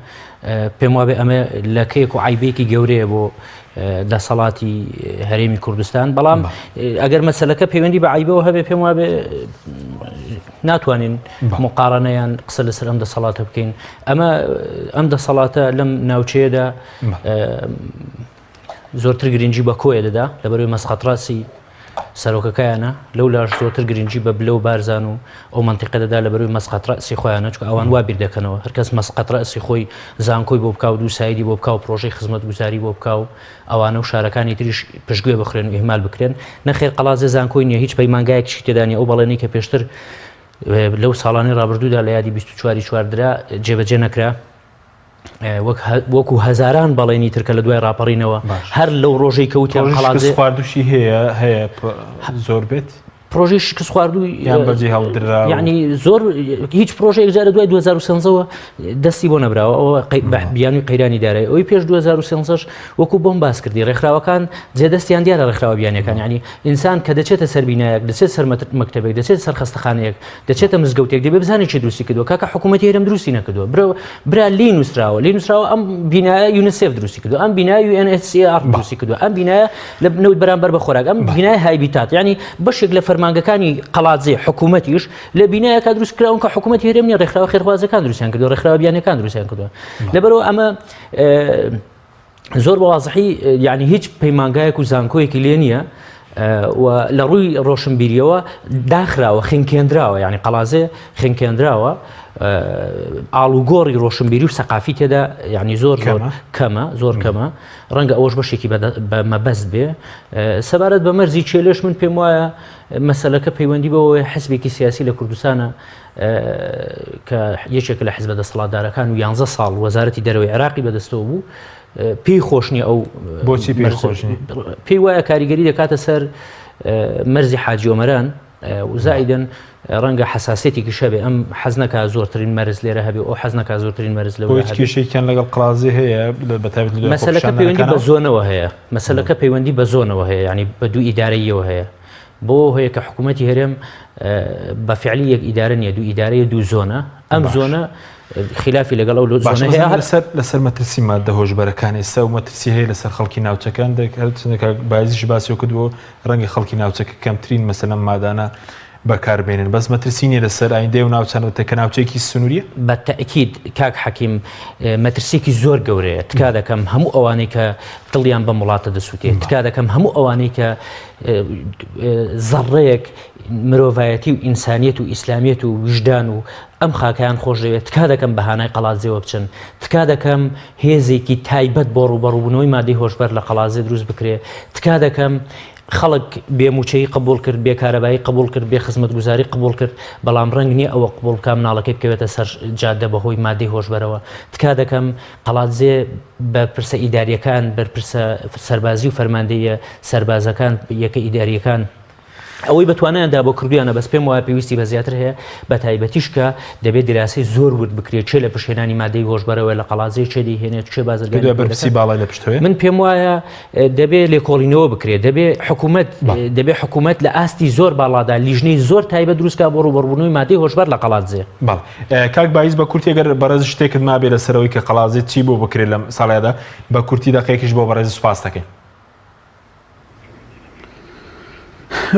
پێم وابێ ئەمە لەکەیەک و عیبێکی گەورەیە بۆ دەسەڵاتی هەرێمی کوردستان بەڵام ئەگەر مەسلەکە پەیوەندی بە عیبەوە هەبێ پێم وابێ ناتوانین مقارنەیان قسە لەسەر ئەم دەسەڵاتە بکەین ئەمە ئەم دەسەڵاتە لەم ناوچەیەدا. زۆرتر گرنگی بە کۆیە دەدا لەبەرەوەی مەسقەت ڕاسی سەرۆکەکەیانە، لەو لاش زۆرتر گرنگی بە بلە و بارزان و ئەو مەنتیقە دەدا لەبەرەوەی مەسقەت ڕەئسی خۆیانە، چونکە ئەوان وا بیر دەکەنەوە هەرکەس مەسقەت ڕەئسی خۆی زانکۆی بۆ بکا و دووسایدی بۆ بکا و پرۆژەی خزمەتگوزاری بۆ بکا و ئەوانە و شارەکانی تریش پشتگوێ بخرێن و ئیهمال بکرێن. نەخێر قەڵادزێ زانکۆی نییە، هیچ پەیمانگایەکیشی تێدا نییە، ئەو بەڵێنەی کە پێشتر لەو ساڵانەی ڕابردوودا لە یادی 24 ی چوار درا جێبەجێ نەکرا. وەک وەکو هەزاران بەڵێنی تر کە لە دوای ڕاپەڕینەوە هەر لەو ڕۆژەی کە وتیان قەڵادزێ خواردوشی هەیە هەیە زۆر بێت پرۆژەی شکست خواردوو یان بەجێ هەڵدرا یعنی زۆر هیچ پرۆژەیەک جارە دوای 2013ەوە دەستی بۆ نەبراوە ئەوە بیانوی قەیرانی دارایی ئەوی پێش 2013ش وەکو بۆم باس کردی ڕێکخراوەکان جێدەستیان دیارە ڕێکخراوە بیانەکان یعنی ئینسان کە دەچێتە سەر بینایەک دەچێت سەر مەکتەبێک دەچێت سەر خەستەخانەیەک دەچێتە مزگەوتێک دەبێ بزانێت چی دروستی کردووە کاکە حکوومەتی هەرێم دروستی نەکردووە برا برا لی نووسراوە لی نووسراوە ئەم بینایە یونیسێف دروستی کردووە ئەم بینایە UNHCR دروستی کردووە ئەم بینایە لە نەوت بەرامبەر بە خۆراک ئەم بینایە هایبیتات یعنی بەشێک لە فەرمانگەکانی قەڵادزێ حکوومەتیش لە بینایەکە دروست کراون کە حکوومەتی هەرێم نیە ڕێکخراوە خێرخوازەکان دروستیان کردووە ڕێکخراوە بیانەکان دروستیان کردووە لەبەرەوە ئەمە زۆر بە وازحی یعنی هیچ پەیمانگایەک و زانکۆیەکی لێ نییە و لە ڕووی ڕۆشنبیریەوە داخراوە خنکێنراوە یعنی قەڵازێ خنکێنراوە ئاڵوگۆڕی ڕۆشنبیری و سەقافی تێدا یعنی زۆر زۆر کەمە زۆر کەمە ڕەنگە ئەوەش بەشێکی بە مەبەست بێ سەبارەت بە مەرزی چێلێش من پێم وایە مەسلەکە پەیوەندی بەوەی حزبێکی سیاسی لە کوردستانە کە یەکێکە لە حزبە دەسەڵاتدارەکان و یانزە ساڵ وەزارەتی دەرەوەی عێراقی بەدەستەوە بوو پێی خۆش نییە ئەو بۆچی پێی خۆش پێی وایە کاریگەری دەکاتە سەر مەرزی حاجی ئۆمەران وزائیدن ڕەنگە حساسێتێکی شەبێ ئەم حەز نەکا زۆرترین مەرز لێرە هەبێ ئەو حەز نەکا زۆرترین مەرز لەوە هیچ کێشێکیان لەگەڵ قەڵادزێ هەیە بە تایبەت مەسەلەکە پەیوەندی بە زۆنەوە هەیە مەسەلەکە پەیوەندی بە زۆنەوە هەیە ینی بە دوو ئیدارەیەوە هەیە بۆ هەیە کە حکوومەتی هەرێم بە فعلی یەک ئیدارە نیە دوو ئیدارەیە دوو زۆنە ئەم زۆنە خلافی لەگەڵ ئەو زۆنە هەیە لەسەر لەسەر مەترسی مادە هۆشبەرەکان ئێستا و مەترسی هەیە لەسەر خەڵکی ناوچەکان هەرچەندێک بازیش باسی کردووە ڕەنگە خەڵکی ناوچەکە کەمترین مەسەلەن مادانە بەکاربێنن بەس مەترسی نیە لەسەر ئایندەی و ناوچانە کە ناوچەیەکی سنووریە؟ بە تەئکید کاک حەکیم مەترسیەکی زۆر گەورەیە تکا دەکەم هەموو ئەوانەی کە دڵیان بەم وڵاتە دەسووتێ تکا دەکەم هەموو ئەوانەی کە زەڕەیەک مرۆڤایەتی و ئینسانیەت و ئیسلامیەت و ویژدان و ئەم خاکەیان خۆش دەوێت تکا دەکەم بە هانای قەڵادزێوە بچن تکا دەکەم هێزێکی تایبەت بۆ ڕووبەڕووبوونەوەی مادەی هۆشبەر لە قەڵادزێ دروست بکرێ تکا دەکەم خەڵک بێ مووچەیی قبوڵ کرد، بێ کارەبایی قبوڵ کرد، بێ خزمەتگوزاری قبوڵ کرد، بەڵام ڕەنگ نییە ئەوە قبوڵ بکا مناڵەکەی بکەوێتە سەر جادە بەهۆی مادەی هۆشبەرەوە. تکا دەکەم قەڵادزێ بەرپرسە ئیدارییەکان، بەرپرسە سەربازی و فەرماندەییە سەربازەکان، یەکە ئیدارییەکان، ئەوەی بە توانایاندا بۆ کردویانە بەس پێم وایە پێویستی بە زیاتر هەیە بە تایبەتیش کە دەبێت دیراسەی زۆر ورد بکرێت کێ لە پشت هێنانی مادەی هۆشبەرەوە لە قەڵادزێ کێ دەیهێنێت کێ بازرگانی پێ دەکات. بەرپرسی باڵای لە پشتەوەیە؟ من پێم وایە دەبێ لێکۆڵینەوە بکرێت دەبێ حکوومەت دەبێ حکوومەت لە ئاستی زۆر باڵادا لیژنەی زۆر تایبەت دروستکا بۆ ڕووبەڕووبوونەوەی مادەی هۆشبەر لە قەڵادزێ. بەڵێ کاک بایز بە کورتی گەر بەڕێز شتێکت مابێ لەسەرەوەی کە قەڵادزێ چی بۆ بکرێت لەم ساڵیادا بە کورتی دەقێکیش بۆ بەڕێز سوپاس دەکەین.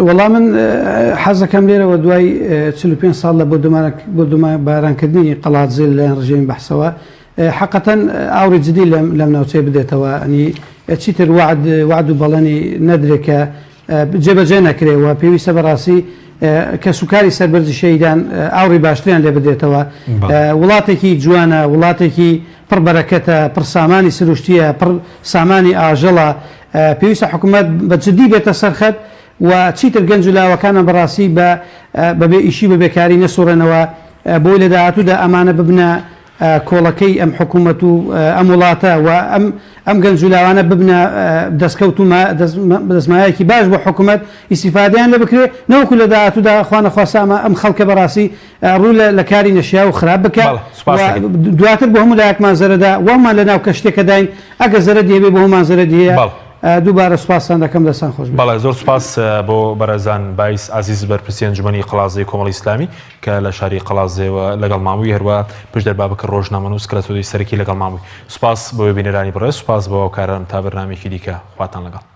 وەڵا من حەزەکەم لێرەوە دوای 45 ساڵ لە بۆردومانبارانکردنی قەڵادزێ لەلایەن ڕژێمی بەحسەوە حەقەتەن ئاوڕی جدی لەم لەم ناوچەیە بدێتەوە ئەنی چیتر وعد وعد و بەڵێنی نەدرێ کە جێبەجێ نەکرێ و پێویستە بەڕاستی کەسوکاری سەربەرزی شەهیدان ئاوڕی باشتریان لێ بدرێتەوە وڵاتێکی جوانە وڵاتێکی پڕ بەرەکەتە پڕ سامانی سروشتیە پڕ سامانی ئاژەڵە پێویستە حکومەت بە جدی بێتە سەر خەت و چیتر گەنج و لاوەکانمان بەڕاستی بە بەبێ ئیشی بە بێکاری نەسوڕێنەوە بۆی لە داهاتوودا ئەمانە ببنە کۆڵەکەی ئەم حکومەت و ئەم وڵاتە و ئەم ئەم گەنج و لاوانە ببنە دەستکەوت و دەستمایەکی باش بۆ حکومەت ئیسیفادەیان لێ بکرێ نەوەکو لە داهاتوودا خوا نەخواستە ئەمە ئەم خەڵکە بەڕاستی ڕوو لە کاری نەشیاو و خراپ بکا و دواتر بۆ هەموو لایەکمان زەرەدە وامان لە ناو کەشتیەکەداین ئەگەر زەرەدی هەبێ بۆ هەموومان زەرەدی هەیە دووبارە سوپاستان دەکەم دەستان خۆش بێت. بەڵێ زۆر سوپاس بۆ بەڕێزان بایز عەزیز بەرپرسی ئەنجومەنی قەڵادزێی کۆمەڵی ئیسلامی کە لە شاری قەڵادزێوە لەگەڵمان بووی هەروە پشدەر بابەکر ڕۆژنامەنووس کە لە تۆدی سەرەکی لەگەڵمان بووی سوپاس بۆ بینەرانی بەڕێز سوپاس بۆ هاوکارانم تا بەرنامەیەکی دیکە خواتان لەگەڵ.